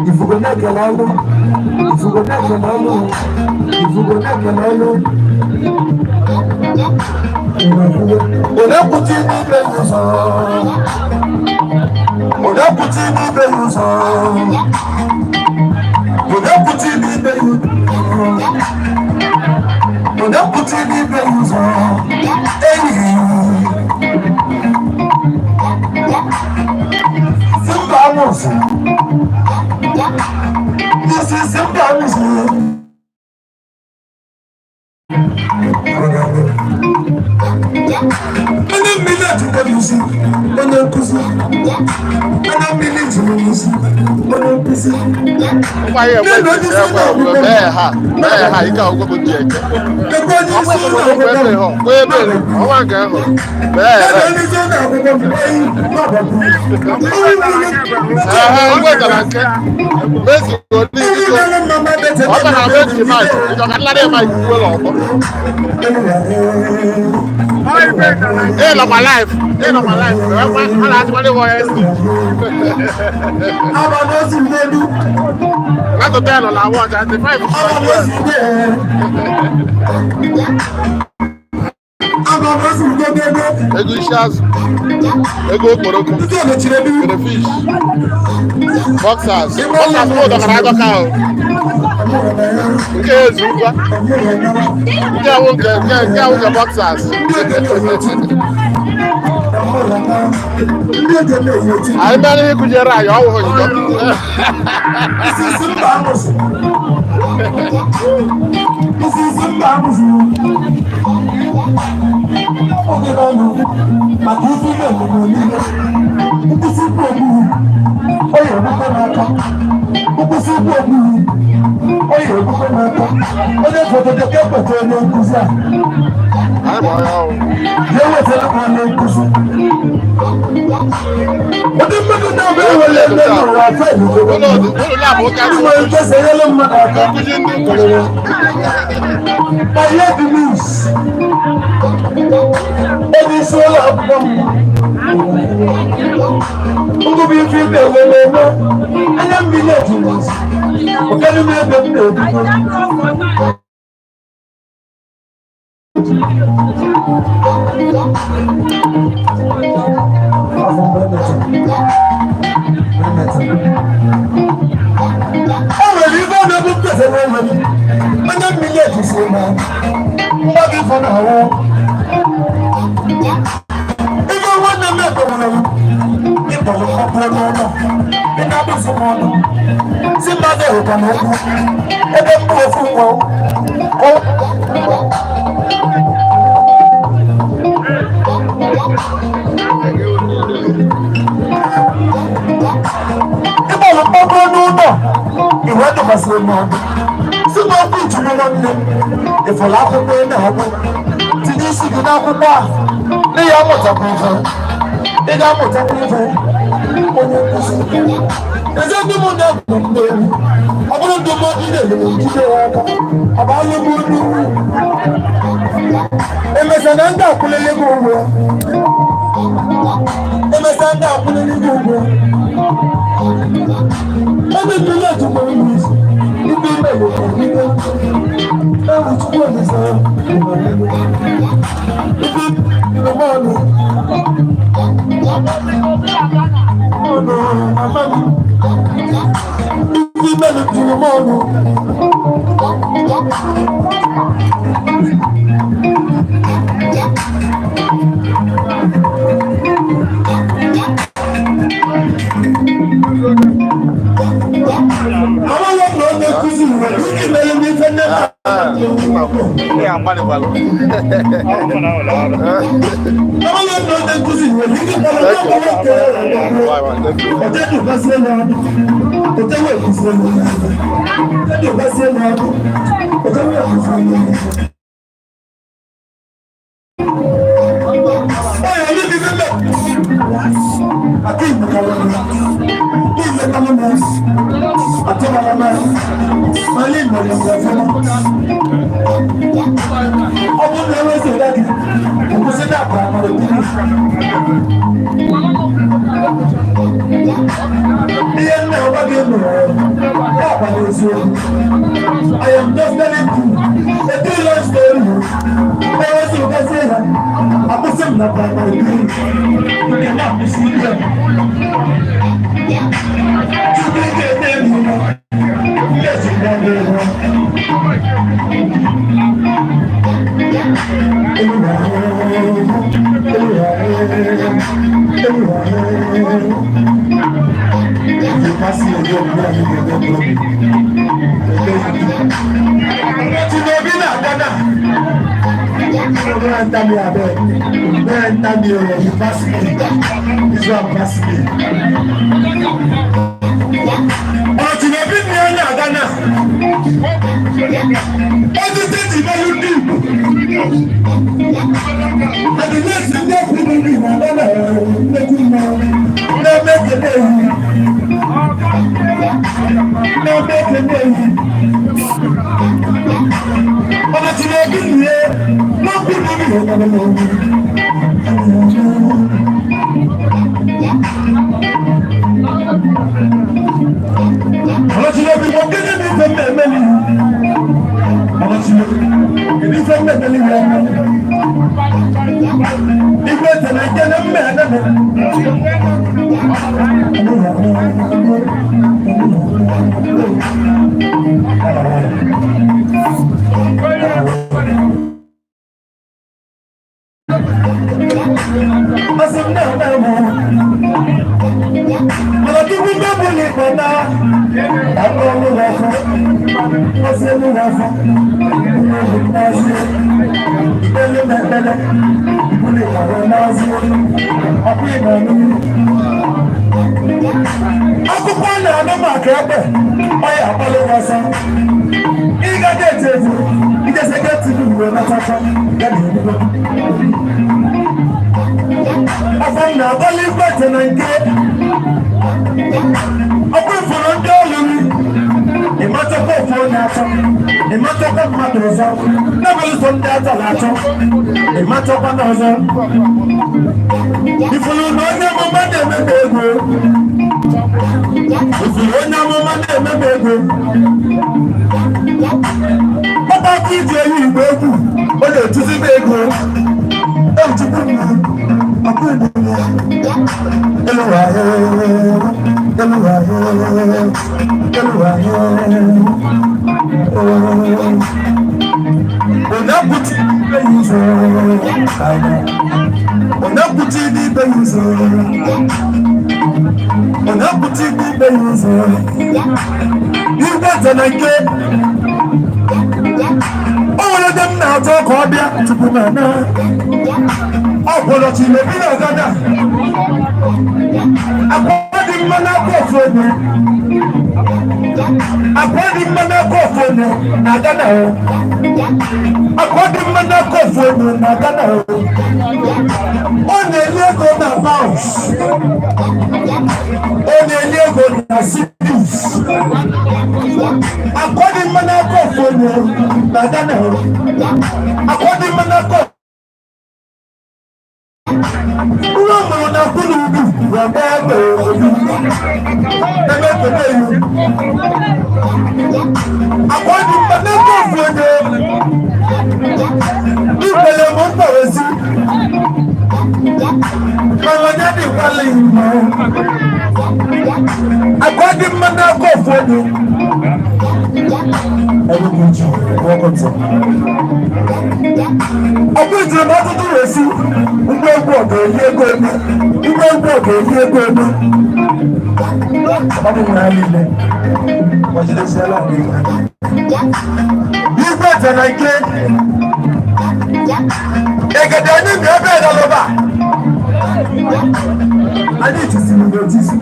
ifugo na-ekele ọrụ ifugo na-ekele ọrụ ifugo na-ekele ọrụ. Onye kwuchi n'ime ụzọ. Onye kwuchi n'ime ụzọ. Onye kwuchi n'ime ụzọ. Onye kwuchi n'ime ụzọ. Enyi. Simba amụsụ. Isi Simba amụsụ. Onye mmiri ejikwa n'isi, onye nkụzi. Onye mmiri juru n'isi, onye nkụzi. Ngwa ihe ekwe ekwe ekwe mee ha mee ha ike ọgwụgwọ bụ ndị eke. Ebe onye isi ụlọ akwụkwọ Ebe m. họ ebe ọnwa nke ahụ mee Ebe ha. onye isi ụlọ akwụkwọ m, eyi, n'ọbọdụ. Ehe igwe gara nke mezi odi Ndị iko mere mama bete ọ bara meji maịk ịchọ ka nlarị maịk uwe ọgbọ. Ị nọkwa live, ị nọkwa live, a na-atụkwara ịwọ ya esi. Aba n'ozi n'elu, Látò tẹ́ ẹ lọ làwọn ọjà ti five. Aba n'ozi n'elu. Aba n'ozi n'elu. Ego isi azụ, ego okporoko, Ndị ọnọchiri ebe crayfish, boxers, boxers mụ dọkara adọka ahụ. Nke ezu ngwa, nke awụ nke nke nke awụ nke boxers. Ndị ege na-eyi Anyị mere ihe kụziere anyị ọwụghị njọ. Isi mba amụsụ. Isi mba amụsụ. Oge n'ọnụ maka ife ime omume niile. Nkwụsị ikwu ogbugbu. O yi egbukwe n'aka. Nkwụsị ikwu ogbugbu. O yi egbukwe n'aka. Onye foto dị ka ekweta onye nkụzi a. Anyị ma onye ọwụ. Ya ewetara m onye nkụzi. Ụdị mmadụ na-abụ ewele eme n'ụwa afọ ebubo. Ụlọ ụlọ labụ ụka Ndị nwere ike senyere mmadụ aka. nkụzi ndị nkụzi. Ma ihe dị news. Onye isi ụlọ akwụkwọ m. Ngụbụ ife ibe enwere eme. Anya mmiri ejuru ezi. Okedu m ebe m na-ebido. Afọ mgbe emetụrụ. Emetụrụ. O nwere ife ọ na-ebu mkpesa n'onwe m. Onye mmiri ejisi m mgba gị fọ na-awụ. Ife nwanne m ekpọrọ m. Ịkpọrọ m ọkpọrọ n'ụlọ. Ị na-agbasi m ọnụ. Si mmadụ ehụkwa m okwu. Ebe m bụ ofu nwa. Ịkpọrọ mkpọkọrọ n'ụlọ. Iwe tụkwasịrị m ọdụ. Si m okwu Chukwu, nwanne m, ịfụrụ akwụkwọ ị na-agụ, tinye isi gị n'akwụkwọ a n'ihi amụtakwa ife, ị ga-amụtakwa ife. Onye nkụzi ezi ndị m na-egwu m n'egwu, ọ bụrụ ndụmọdụ na-ere m njide ya aka, ọ bụ alụ m nnukwu emesa na ndị akwụlele gị ụgwọ, emesa ndị akwụlele gị ụgwọ. Ebe mmiri ejikwa mmiri ibe ime bụ ike ewu. Chukwu Olise, ibe ndụmọdụ ọnụ mama m, ibe ime juru m ọnụ. Amaghị m na onye nkụzi nwere ike mere m ife nne m. Ị agbalịkwalụ. Amaghị m na onye nkụzi nwere ike kpọrọ ndị ọgbara nke ya. Bye, bye. Thank you. Ọjọ́ ìdùnkásí ẹnu ọdún, ọjọ́ ìwé ìkùsí ẹnu ọdún, ọjọ́ ìdùnkásí ẹnu ọdún, ọjọ́ ìwé ìkùsí ẹnu ọdún. Ọ̀yọ́ mi ti sílẹ̀. Àti ìmọ̀kàwé mi, kí ìmọ̀kàwé mi, àti ọmọ mi, ní ìmọ̀lẹ̀ ìgbà fún mi. Ọ bụrụ na enwezi ụda gị, kwụsị na akwa amara obi. Ihe nna ọgwa gị nụrụ ya akwa n'eziokwu. I am just telling you a three long story. Enwezi ụda si ya, akwụsị m na primary three. Nke na akwụsị ihe. Tupu ị ga-ete m ihe, ndị esi gwa gị ịhụ. Tinobi na Ghana. No enter me abeg. No enter me o, you pass me. This one pass me. Ọ̀rọ̀ Tinobi ni ẹ na Ghana. Ọdún tẹ́tì mẹ́lú ní Igbo. Àdìlẹ́sì ndị ekwuru nri na Ghana nnekwu mmanwụ. Na-eme kele ewu. Na-eme kele ewu. Ọ̀nà Tinobi nìyẹn lọ́kùn nínú ìwọ̀n. Ọ̀nà Tinobi mọ̀ kéde ní ìfẹ́ mẹ́mẹ́ ni. Ọ̀nà Tinobi ní ìfẹ́ mẹ́mẹ́ ni wọ́n mọ̀. Igwe tẹ̀lé jẹ́ ní mẹ́ẹ̀ẹ́dẹ́. Asị m na-eme mụ. Mana tupu ndị ọbụla ikpe na akpọ ọnụ n'afọ, ọsị elu n'afọ, elu n'azụ, elu n'ekpele, ụlọ ịkpara n'azụ, ọkụ ịba n'ihu. Akụkọ a na-anụ maka egbe, ọ ya akpalị ọsọ. Ịga ga-eti etu, ijesi ga eti uwe natakwa, ya na ebido. Afọ m na-agbalị igwete na nke ọkwa ifuru ndị ọlụrụ, ịmatakwa ofu onye achọ, ịmatakwa mmadụ ọzọ n'ebele so ndị atọ na-achọ, ịmatakwa na ọzọ ifuru na onye amụma na-emebe ego, ifuru onye amụma na-emebe ego. Ọgbakọ iji eyi igwe egwu, ọ na-etuzi m ego. Echukwu m, ọkụ igbo elu ahụ, elu ahụ, elu ahụ. Onye ibe ya ụzọ, onye kwuchi n'ibe ya ụzọ, onye kwuchi n'ibe ya ụzọ. Igwe na nke o nwere ebe m na-achọ ka ọ bịa tupu m eme ọ gwọrọ Chinebi na Ghana. Akwa dị mma n'akwa ofu onye. Akwa dị mma n'aka ofu onye na Ghana o. Akwa dị mma n'aka ofu onye na Ghana o. Ọ na-eli ego na pounds. Ọ na-eli ego na cedis. Akwa dị mma n'aka ofu onye na Ghana o. Akwa dị mma n'aka. Nwa mụrụ na kwuru ugwu ya gbaa egbe obi. Ebe ekele iwu. Akwa dị mma n'aka ofu onye. Ikwele m mkpọrọsi. Mana onye dịkwala igbo. Akwa dị mma n'aka ofu onye. Welcome, sir. Ọkụ ijiri m ọtụtụ resi ngwa egwu ọ ga-eyi ego eme, ngwa egwu ọ ga-eyi ego eme. Ọ bụ ha niile gbajidesiela ọdịnihu. Igwe tara ike egede anyị bi ebe edalụba anyị tisiri n'etiti.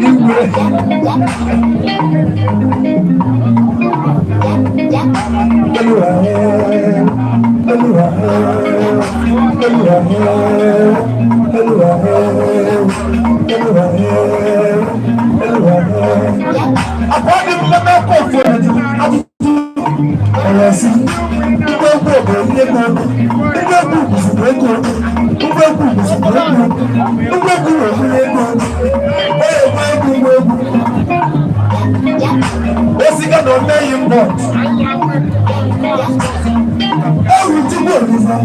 Igwe Olúwa Olúwa Olúwa Olúwa Olúwa Olúwa. Àkọ́dé mmemme kò fún ẹ̀jú àtúntò ọ̀rọ̀ sí ngwa egwu ọ̀gá ihe ego ngwa egwu bụzikwa ego, ngwa egwu bụzikwa ego, ngwa egwu nwere ego onye egwu egwu ngwa egwu osiga na omeghị mbọt ewu chukwu olisa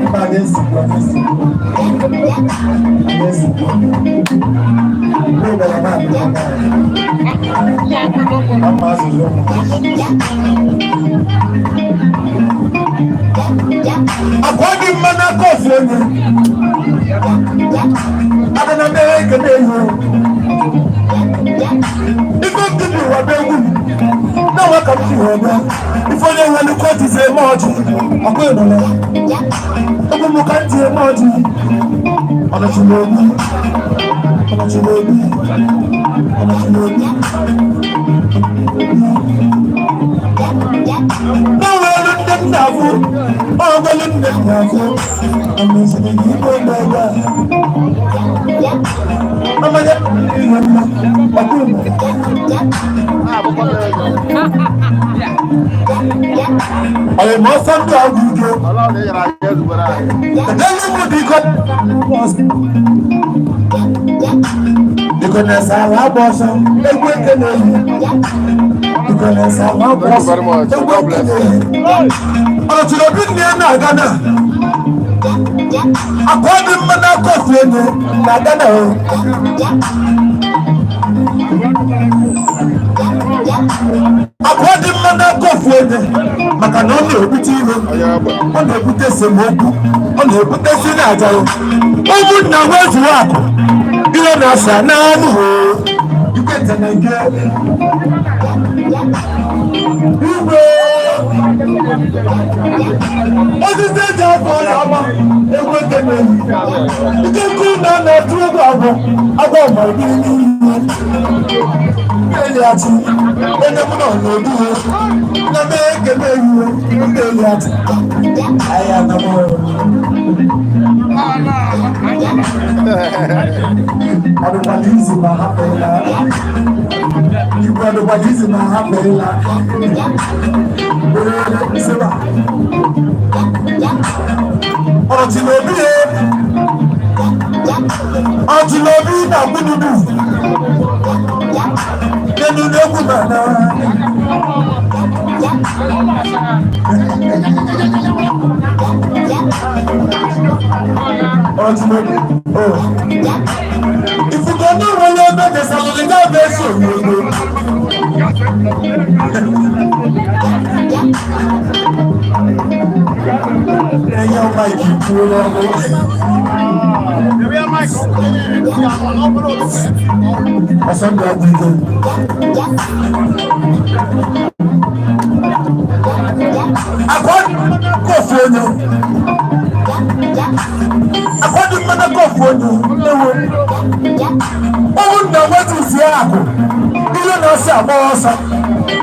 mba na-esikwa na-esikwa na-esikwa mgbe ụgbara na-abịa ama azụzụ ụmụ. Akwa dị mma n'aka ofu onye adị na mmeghe ekene ehi ife ndị bụ ụwa bụ egwu na-enwe ka m ji wee bịa ife onye nwere ike otizi eme ọjị ọkụ ịnụla egwu m ka m ji eme ọjị ọnọchiri obi ọnọchiri obi ọnọchiri obi na-enwe elu ndị m na-afụ ọgwelu ndị m na-afụ ameziri gị igwe ebe a amanya ihe mma ọkụ ịnụla. Ọyị ma ọsọ ndụ agwụ ike. Ẹni mú dikọ dikọ na-ese ahụ agba ọsọ egwu eke na-eyi dikọ na-ese ahụ agba Thank you ọsọ very much. egwu God eke bless. na-eyi. Ọ̀nàtìrì obi nne ya na-aga na akwa dị mma n'aka ofu onye na-aga na o. Akwa dị mma n'aka ofu onye maka na ọ na-ebute ihe, ọ na-ebute esemokwu, ọ na-ebute si na aja ya ụmụnna nwezuo akụ ihe na-asa n'anụ igwe na nke igwe osisi eji afọ ọya ama egwu eke na-eyi ike nkụ na na-atụ egwu agwọ agwọ ma ebiri n'ihu eliati onye mụ na n'obi ihe na mee ekele ehiwe ndị eliati ahịa na m ọdụkwala izu ma hapụ ịla igwe ọdụkwala izu ma hapụ ịla were sịba ọtụlobi ya ọtụlobi na gbududu nínú egwu mana ọtụlobi o ifugo ní wọlé ebe desalụlị na-ebe eso ego. Ẹyẹ ọma ìkìkú lọ́wọ́. Ọsàn bí agbègbè. Àkọ́dé Ofu onye akwado mmanụ ka ofu onye ewo ụmụnna wetuzie akụ ihe na-asị agba ọsọ,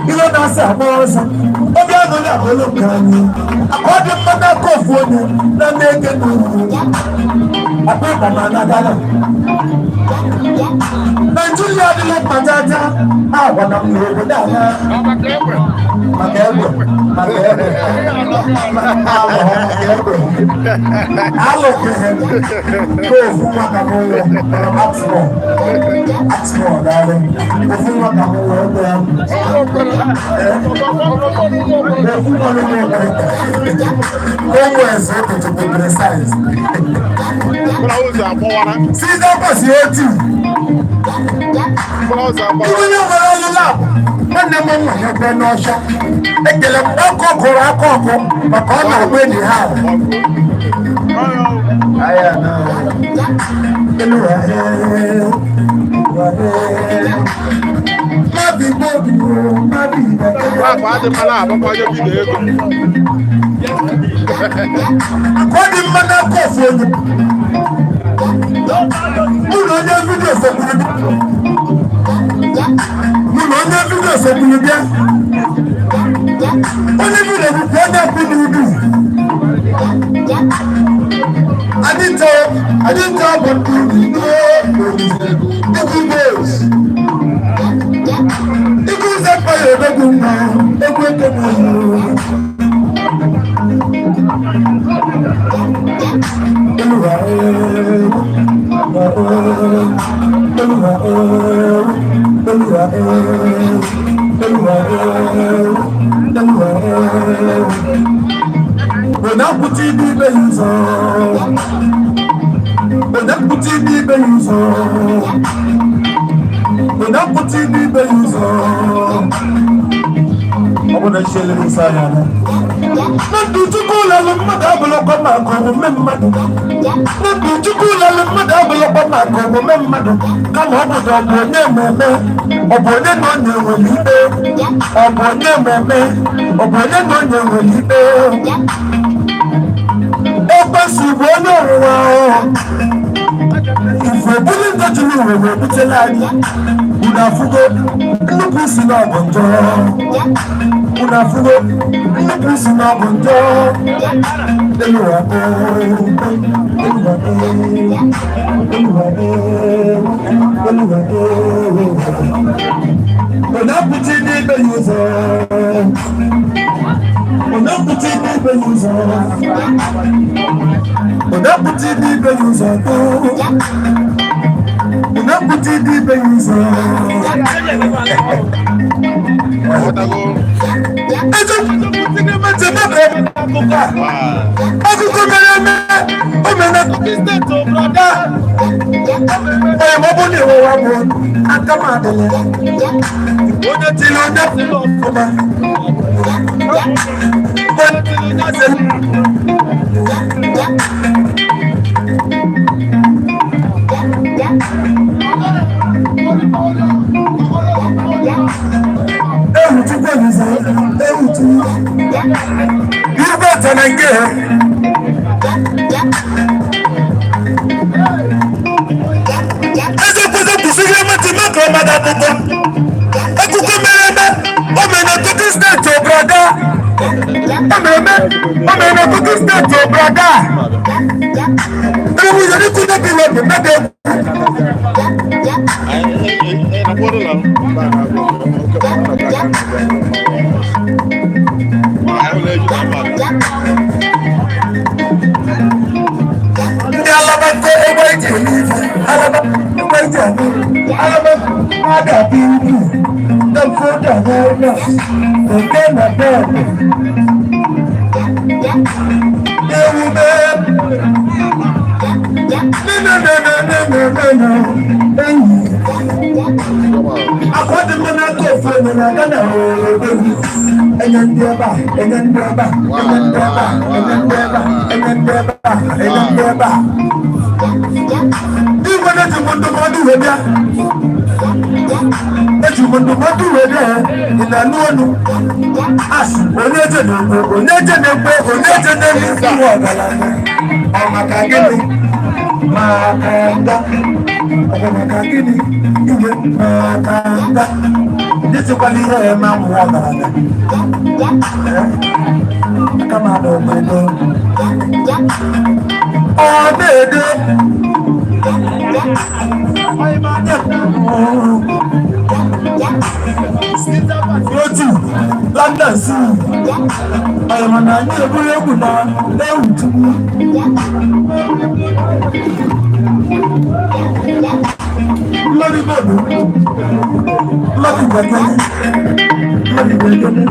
ihe na-asị agba ọsọ. Obi aṅụrị abụrụ nke anyị. Akwado mmanụ aka ofu onye na na-ege n'ugwu akpa ịkpa ma na Ghana. Naijiria adịghị mkpa jaja agwa na mmiri obodo ala maka egbe, maka egbe alụ, maka egbe alụkweghị ka ofu nwa ka m nwụọ. Atụrụ atụrụ daalụ. Ofu nwa ka m nwụọ egbe ahụ. Ofu nwa n'ụlọ ekpere ụmụ eze ụtụtụ bụ precise. Mkpụrụ ụzọ agbawara. Site kwesị otu. Mkpụrụ ụzọ agbawara. Onye nwere ọlụ labụ nwanne m nwa ya bịa n'ọcha ekele m ọkụ gụrụ aka ọkụ maka ọ na-agba enyi ha ahụ. Aya na elu mmadụ igbo bi mmadụ igbo. Akpa adị mma na-agbakwa onye bi na ego. Ka ọ dị mma n'aka ofu onye mụ na onye vidio sokwuru bịa, mụ na onye vidio sokwuru bịa. Onye vidio bụkwa onye kwụ n'udu adịntọ adịntọ bụ ndị egwu bos ikú sẹ́pọ̀ yóò mma egwu eke na Olúwa Olúwa Olúwa Olúwa Olúwa. Onye n'ibe ya ụzọ, onye pụta n'ibe ya ụzọ, onye pụta n'ibe ya ụzọ. Ọ bụ na nchi elere ụsọ anya na ndụ Chukwu lelụ mmadụ abụlọkwa maka omume mmadụ. Na ndụ Chukwu lelụ mmadụ abụlọkwa maka omume mmadụ, kama ọ bụ na ọ bụ onye ememe, ọ bụ onye na onye nwere ikpe, ọ bụ onye ememe, ọ bụ onye na onye nwere ikpe. Ekwesị bụ onye ọnwụnwa ife buli njọ juru uwe wee butela anyị. Unu afụgo nnukwu isi na ọ bụ njọ. Unu afụgo nnukwu isi na ọ bụ njọ. Elu ụwa, elu ụwa, elu ụwa, elu ụwa. Onye apụta n'ibe ya ụzọ, onye apụta n'ibe ya ụzọ, onye apụta n'ibe ya ụzọ, onye apụta n'ibe ya ụzọ. Ọghọtago. Akụkọ mere eme o mere na brother onye ma ọ bụ na ịwụwa bụ aka m adịla onye tiri onye tiri ọfụma, onye tiri onye tiri. Ewu Chukwu Olise, ewu Chukwu irube tana nke ha. Eziokwu kwụsịrị emetụ maka ọmada akụkọ akụkọ mere eme o mere na Kogi Steeti. Brother, o mere eme, o mere na Kogi Steeti. Brother, ewu yẹri kúndé bí wọ́n bí mẹ́ta egwu. Anyị na-akwado na mba na-agụ. Anyị na-eji na mba. Ndị alaba nke egbe eji eme ife alaba egbe eji eme alaba ada bi ugwu dọkụda n'ebe oke na bọọlụ ewume nenenenenenene enyi akwado m n'aka ofu onye na Ghana egwu enye ndị ebe a, enye ndị ebe a, enye ndị ebe a, enye ndị ebe a, enye ndị ebe a, enye ndị ebe a. Igwe na Eji m ndụmọdụ wee bịa. Eji m ndụmọdụ wee bịa. Ị na-anụ ọnụ? Asị, onye eje na-ekwe, onye eje na-ekwe, onye eje na-ekwe iwe ọgaranya. Ọ maka gịnị? Maka nga. Ọ bụ maka gịnị? Iwe maka nga. Ndị sịkwala ihe ya eme amụwa ọgaranya. Aka m ada obodo. Ọ na-ede. Otu London si ọyọ̀mọ̀ na anyị eburu egwu na ewu tupu. Mmadụ bọọlụ, mmadụ gbagere, mmadụ gbagere.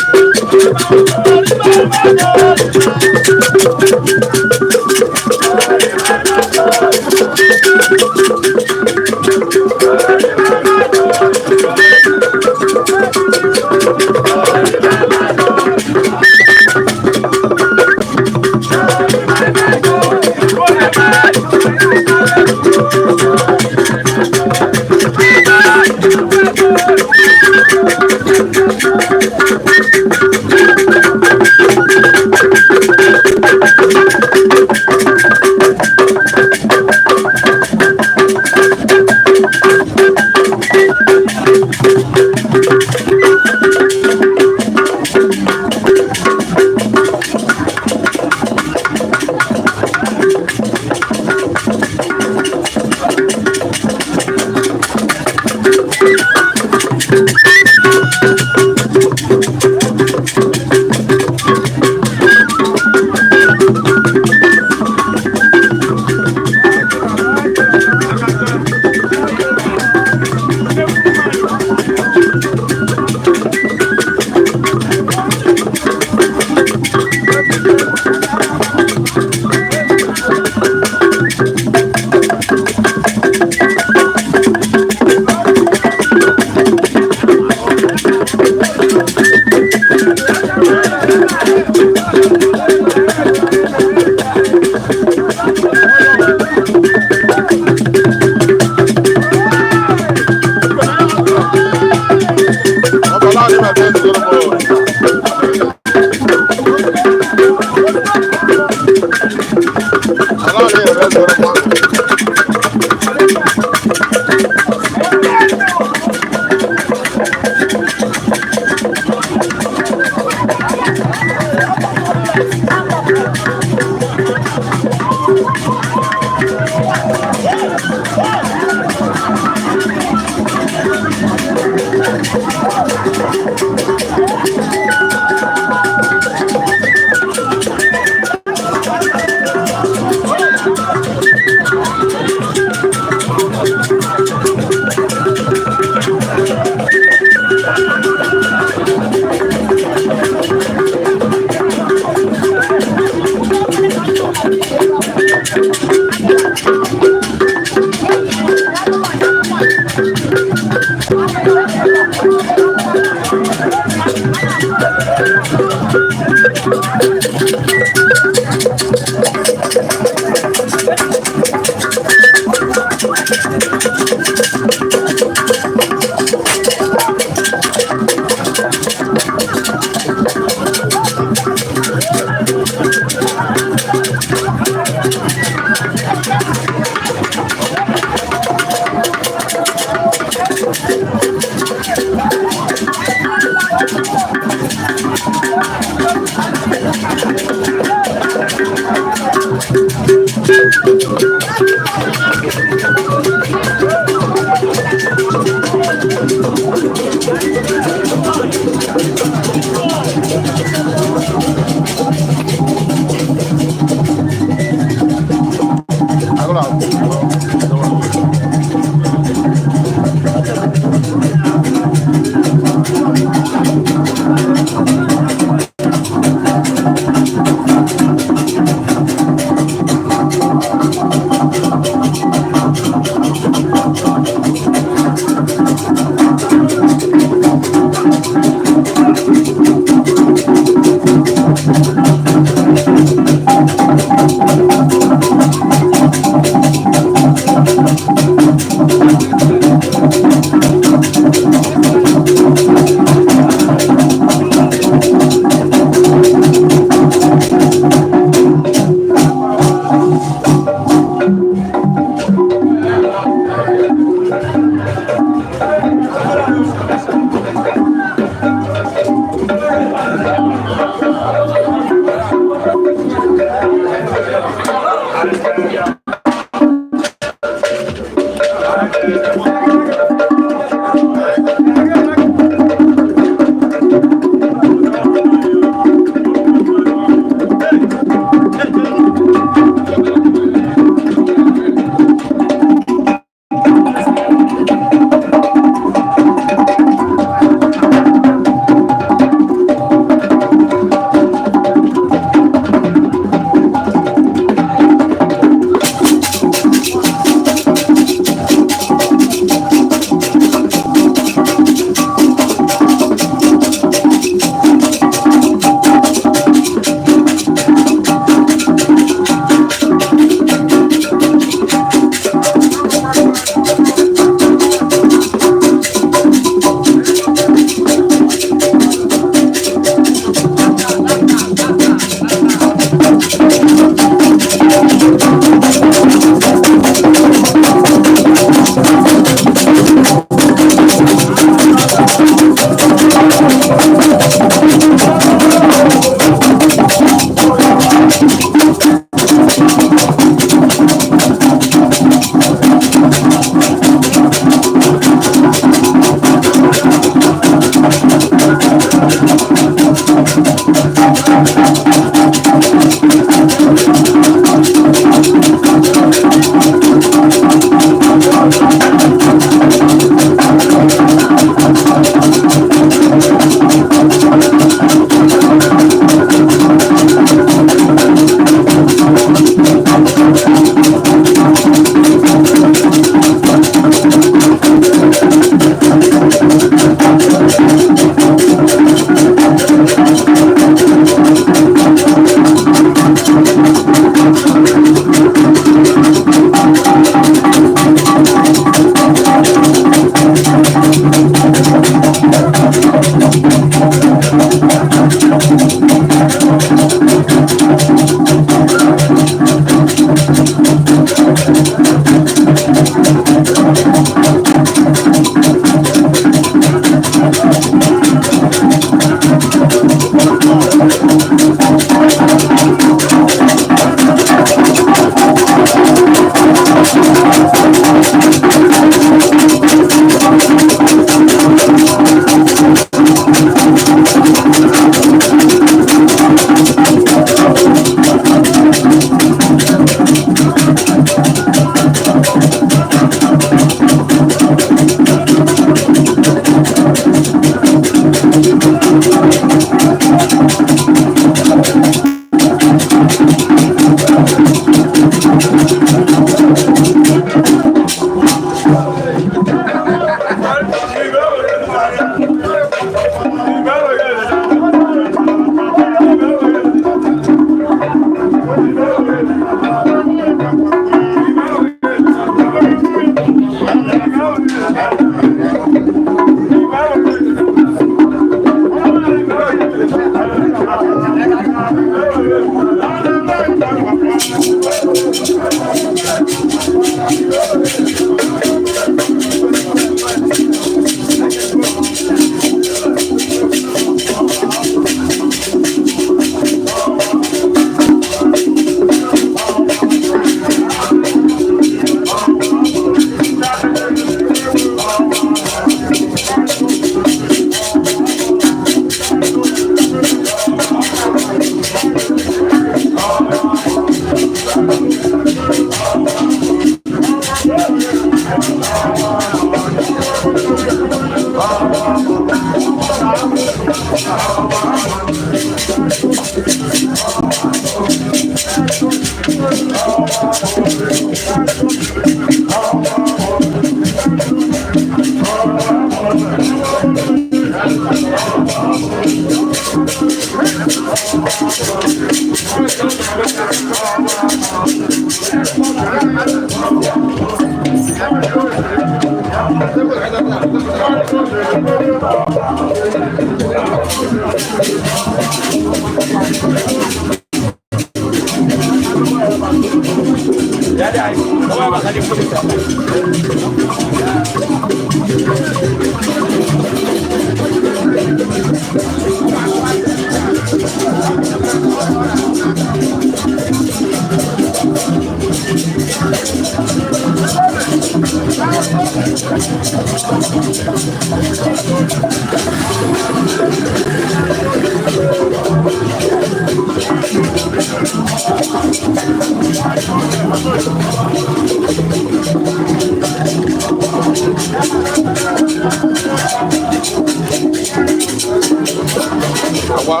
Agwa.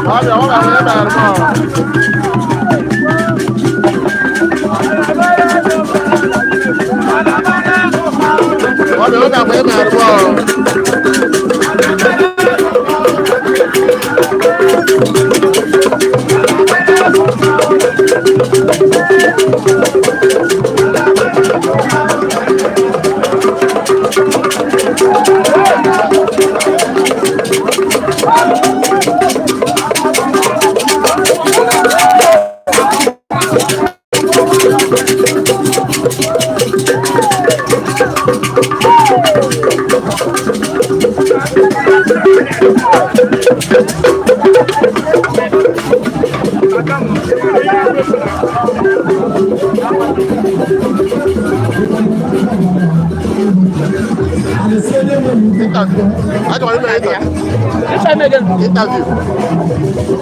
Mama, mama, mama, mama. Mama, mama, mama. Mama, mama, mama. Interview. I don't remember interview. Interview.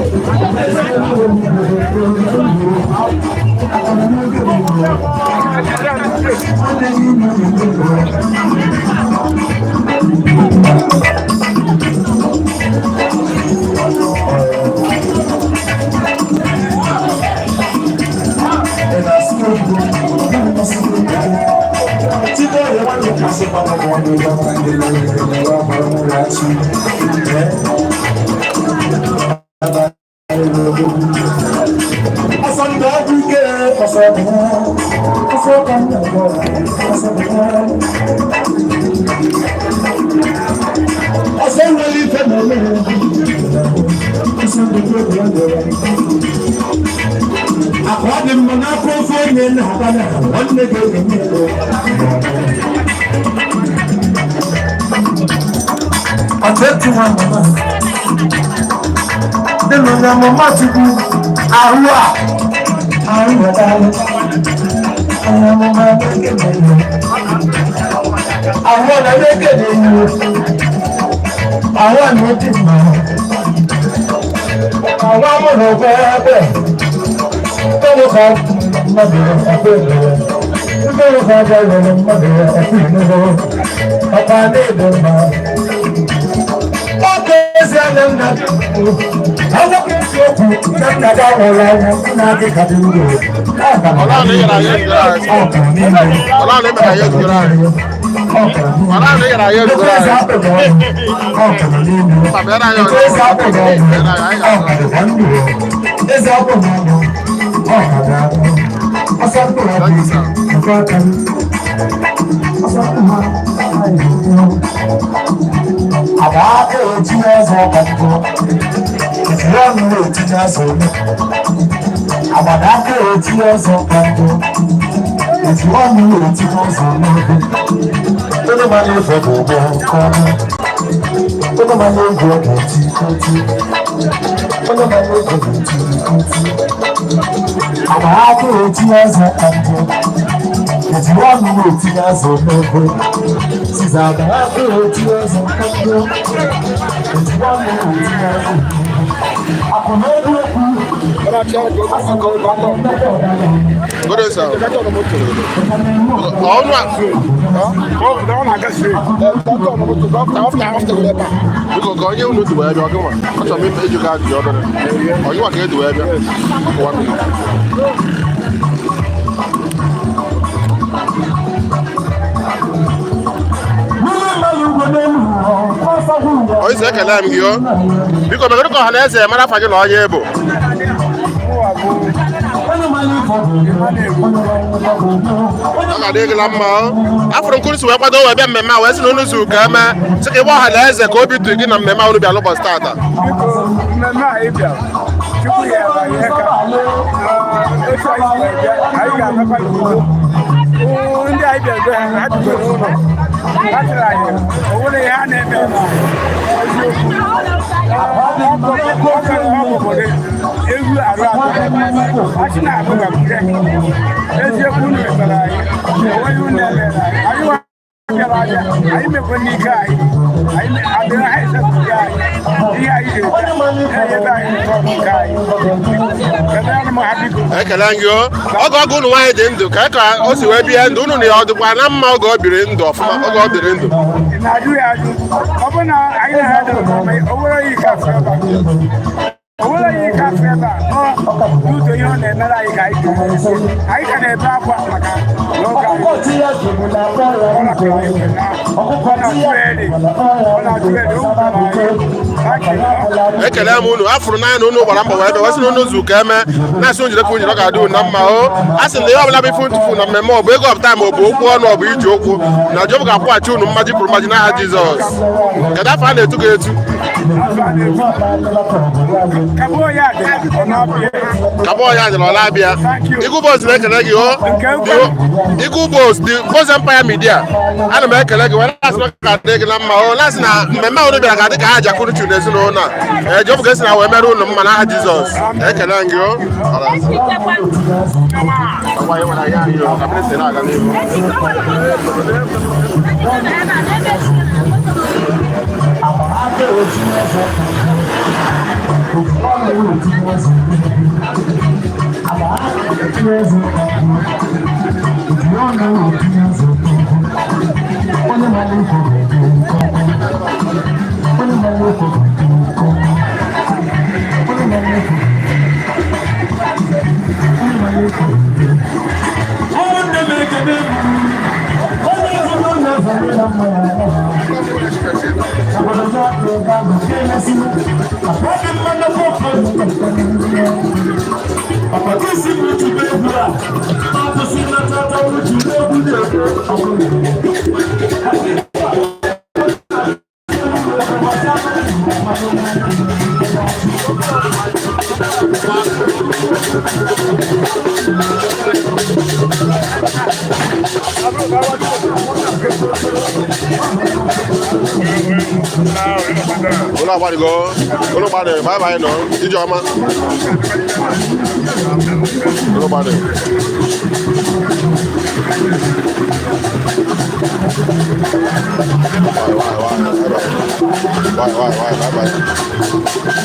Onye mara ife ga-ede nke ọma. Onye mara egwu ọ ga-eti eti. Onye mara egwu ga-eti eti. Agba aka etinye azụ ka mbụ. Ejiri ọnụ etinye azụ n'ogo. Siza agba aka etinye azụ ka mbụ. Ejiri ọnụ etinye azụ n'ogo. Akụ na-egwu ekwu. Good day, sir. Ọnụ a. Biko ka onye unu dị wee bịa, ọ gịnwa? Achọrọ m ịjụ gị ajụjụ obere. Ọ gịnwa ka eji wee bịa? One minute. Onye isi, ekele m gị o. Biko megoro ka ọha na eze mara afa gị na onye bụ. Ọ ga-adị gị na mma o. Afụrụ nkuru si wee kwado wee bịa mmemme a, wee sị na unu zuru ka eme sị ka ịgba ọha na eze ka obi dị gị na mmemme a unu bịa n'ụbọchị tata. Biko, mmemme a ị bịara, Chukwu ya anyị aka. Otu anyị si wee bịa, anyị ga-anakwa n'udo. Ndị anyị bịara be ha, ha bikwa n'ụlọ. Ha sịrị anyị o nwere ihe a na-eme eme eziokwu. Ọ ewu arụ atọ a sị na abụ ga eziokwu. Unu metara anyị, o nweghị unu emere anyị. Anyị nwa bịara abịa, anyị mekwa n'ike anyị, anyị adịrị anyị sepụrụ anyị ihe anyị ga-eji na-enyebe anyị nke ọrụ nke anyị. Kelee m ha, biko. Ekele gị o. Oge unu nwaanyị dị ndụ, ka o si wee bie ndụ unu na ya, ọ dịkwa na mma oge o biri ndụ ọfụma, oge ọ dịrị ndụ? Ị na-ajụ ya ajụ? Ọ bụ na anyị na ha dị ọma, o nwere ihe ike afọ ebe a, o nwere ihe ike afọ ebe a. Ọ n'ụzọ ihe ọ na-emere anyị ka anyị ji anyị ka na-ebe akwa maka n'oge anyị ọ napụrụ anyị na ọ na-atụ eri, ọ na-atụ eri, o wutere anyị. Ekele m unu. Afụrụ n'anya na unu gbara mbọ wee bịa, wee sị na unu zu ka eme, na-asị unu jide ka unu jide, ọ ga-adị unu na mma o. A sị na ihe ọbụla bụ ife ntụfu na mmemme, ọ bụ ego ọpụta, ma ọ bụ okwu ọnụ, ọ bụ iji okwu na Jehova ga-akwụghachi unu mmaji kwuru mmaji n'aha Jizọs. Kedu afọ a na-etu gị etu? Kagbuo ya dị, ọ na-abịa. Kabọ ya dịrị, ọ na-abịa. Eagle Boys na-ekele gị o. Eagle Boys, the Boys Empire Media, ana m ekele gị wee na-asị na ọ ga-adị gị na mma o, na-asị na mmemme ahụ bịara ga-adị ka ha jakuru chu n'ezinụlọ a. Ee, Jehova ga-esi na wee mere unu mma n'aha Jizọs. Ekele gị o. Ọgwa ihe nwere anyị anyị o, ka mmiri si na-aga n'ihu. Ụmụnne m, ekene m onye ezigbo na-ezere na mmanya obodo ya ebe ahụ ga-emesi abụghị mmanụ pọpụ. Ọkpọkọ isi m tụrụ egwu a, ọ kwụsị na tata m tụrụ egwu na-egwu. Unu agbadịgo, unu gbadị, bye bye nọ, ije ọma. Unu gbadị. Why, why, why, bye bye. Why, why, why, bye bye.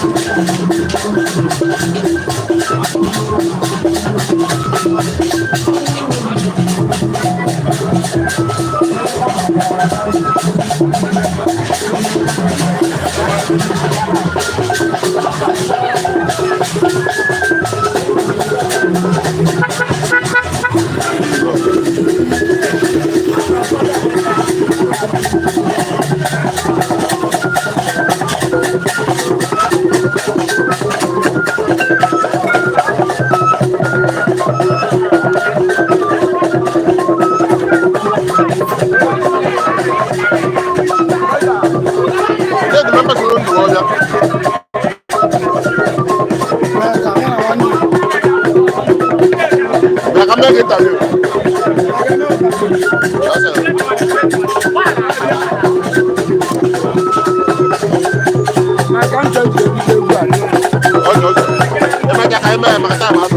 Ndị dị members unu ndụ ọbịa. Bịa ka m mee gị interview. That's it. Time.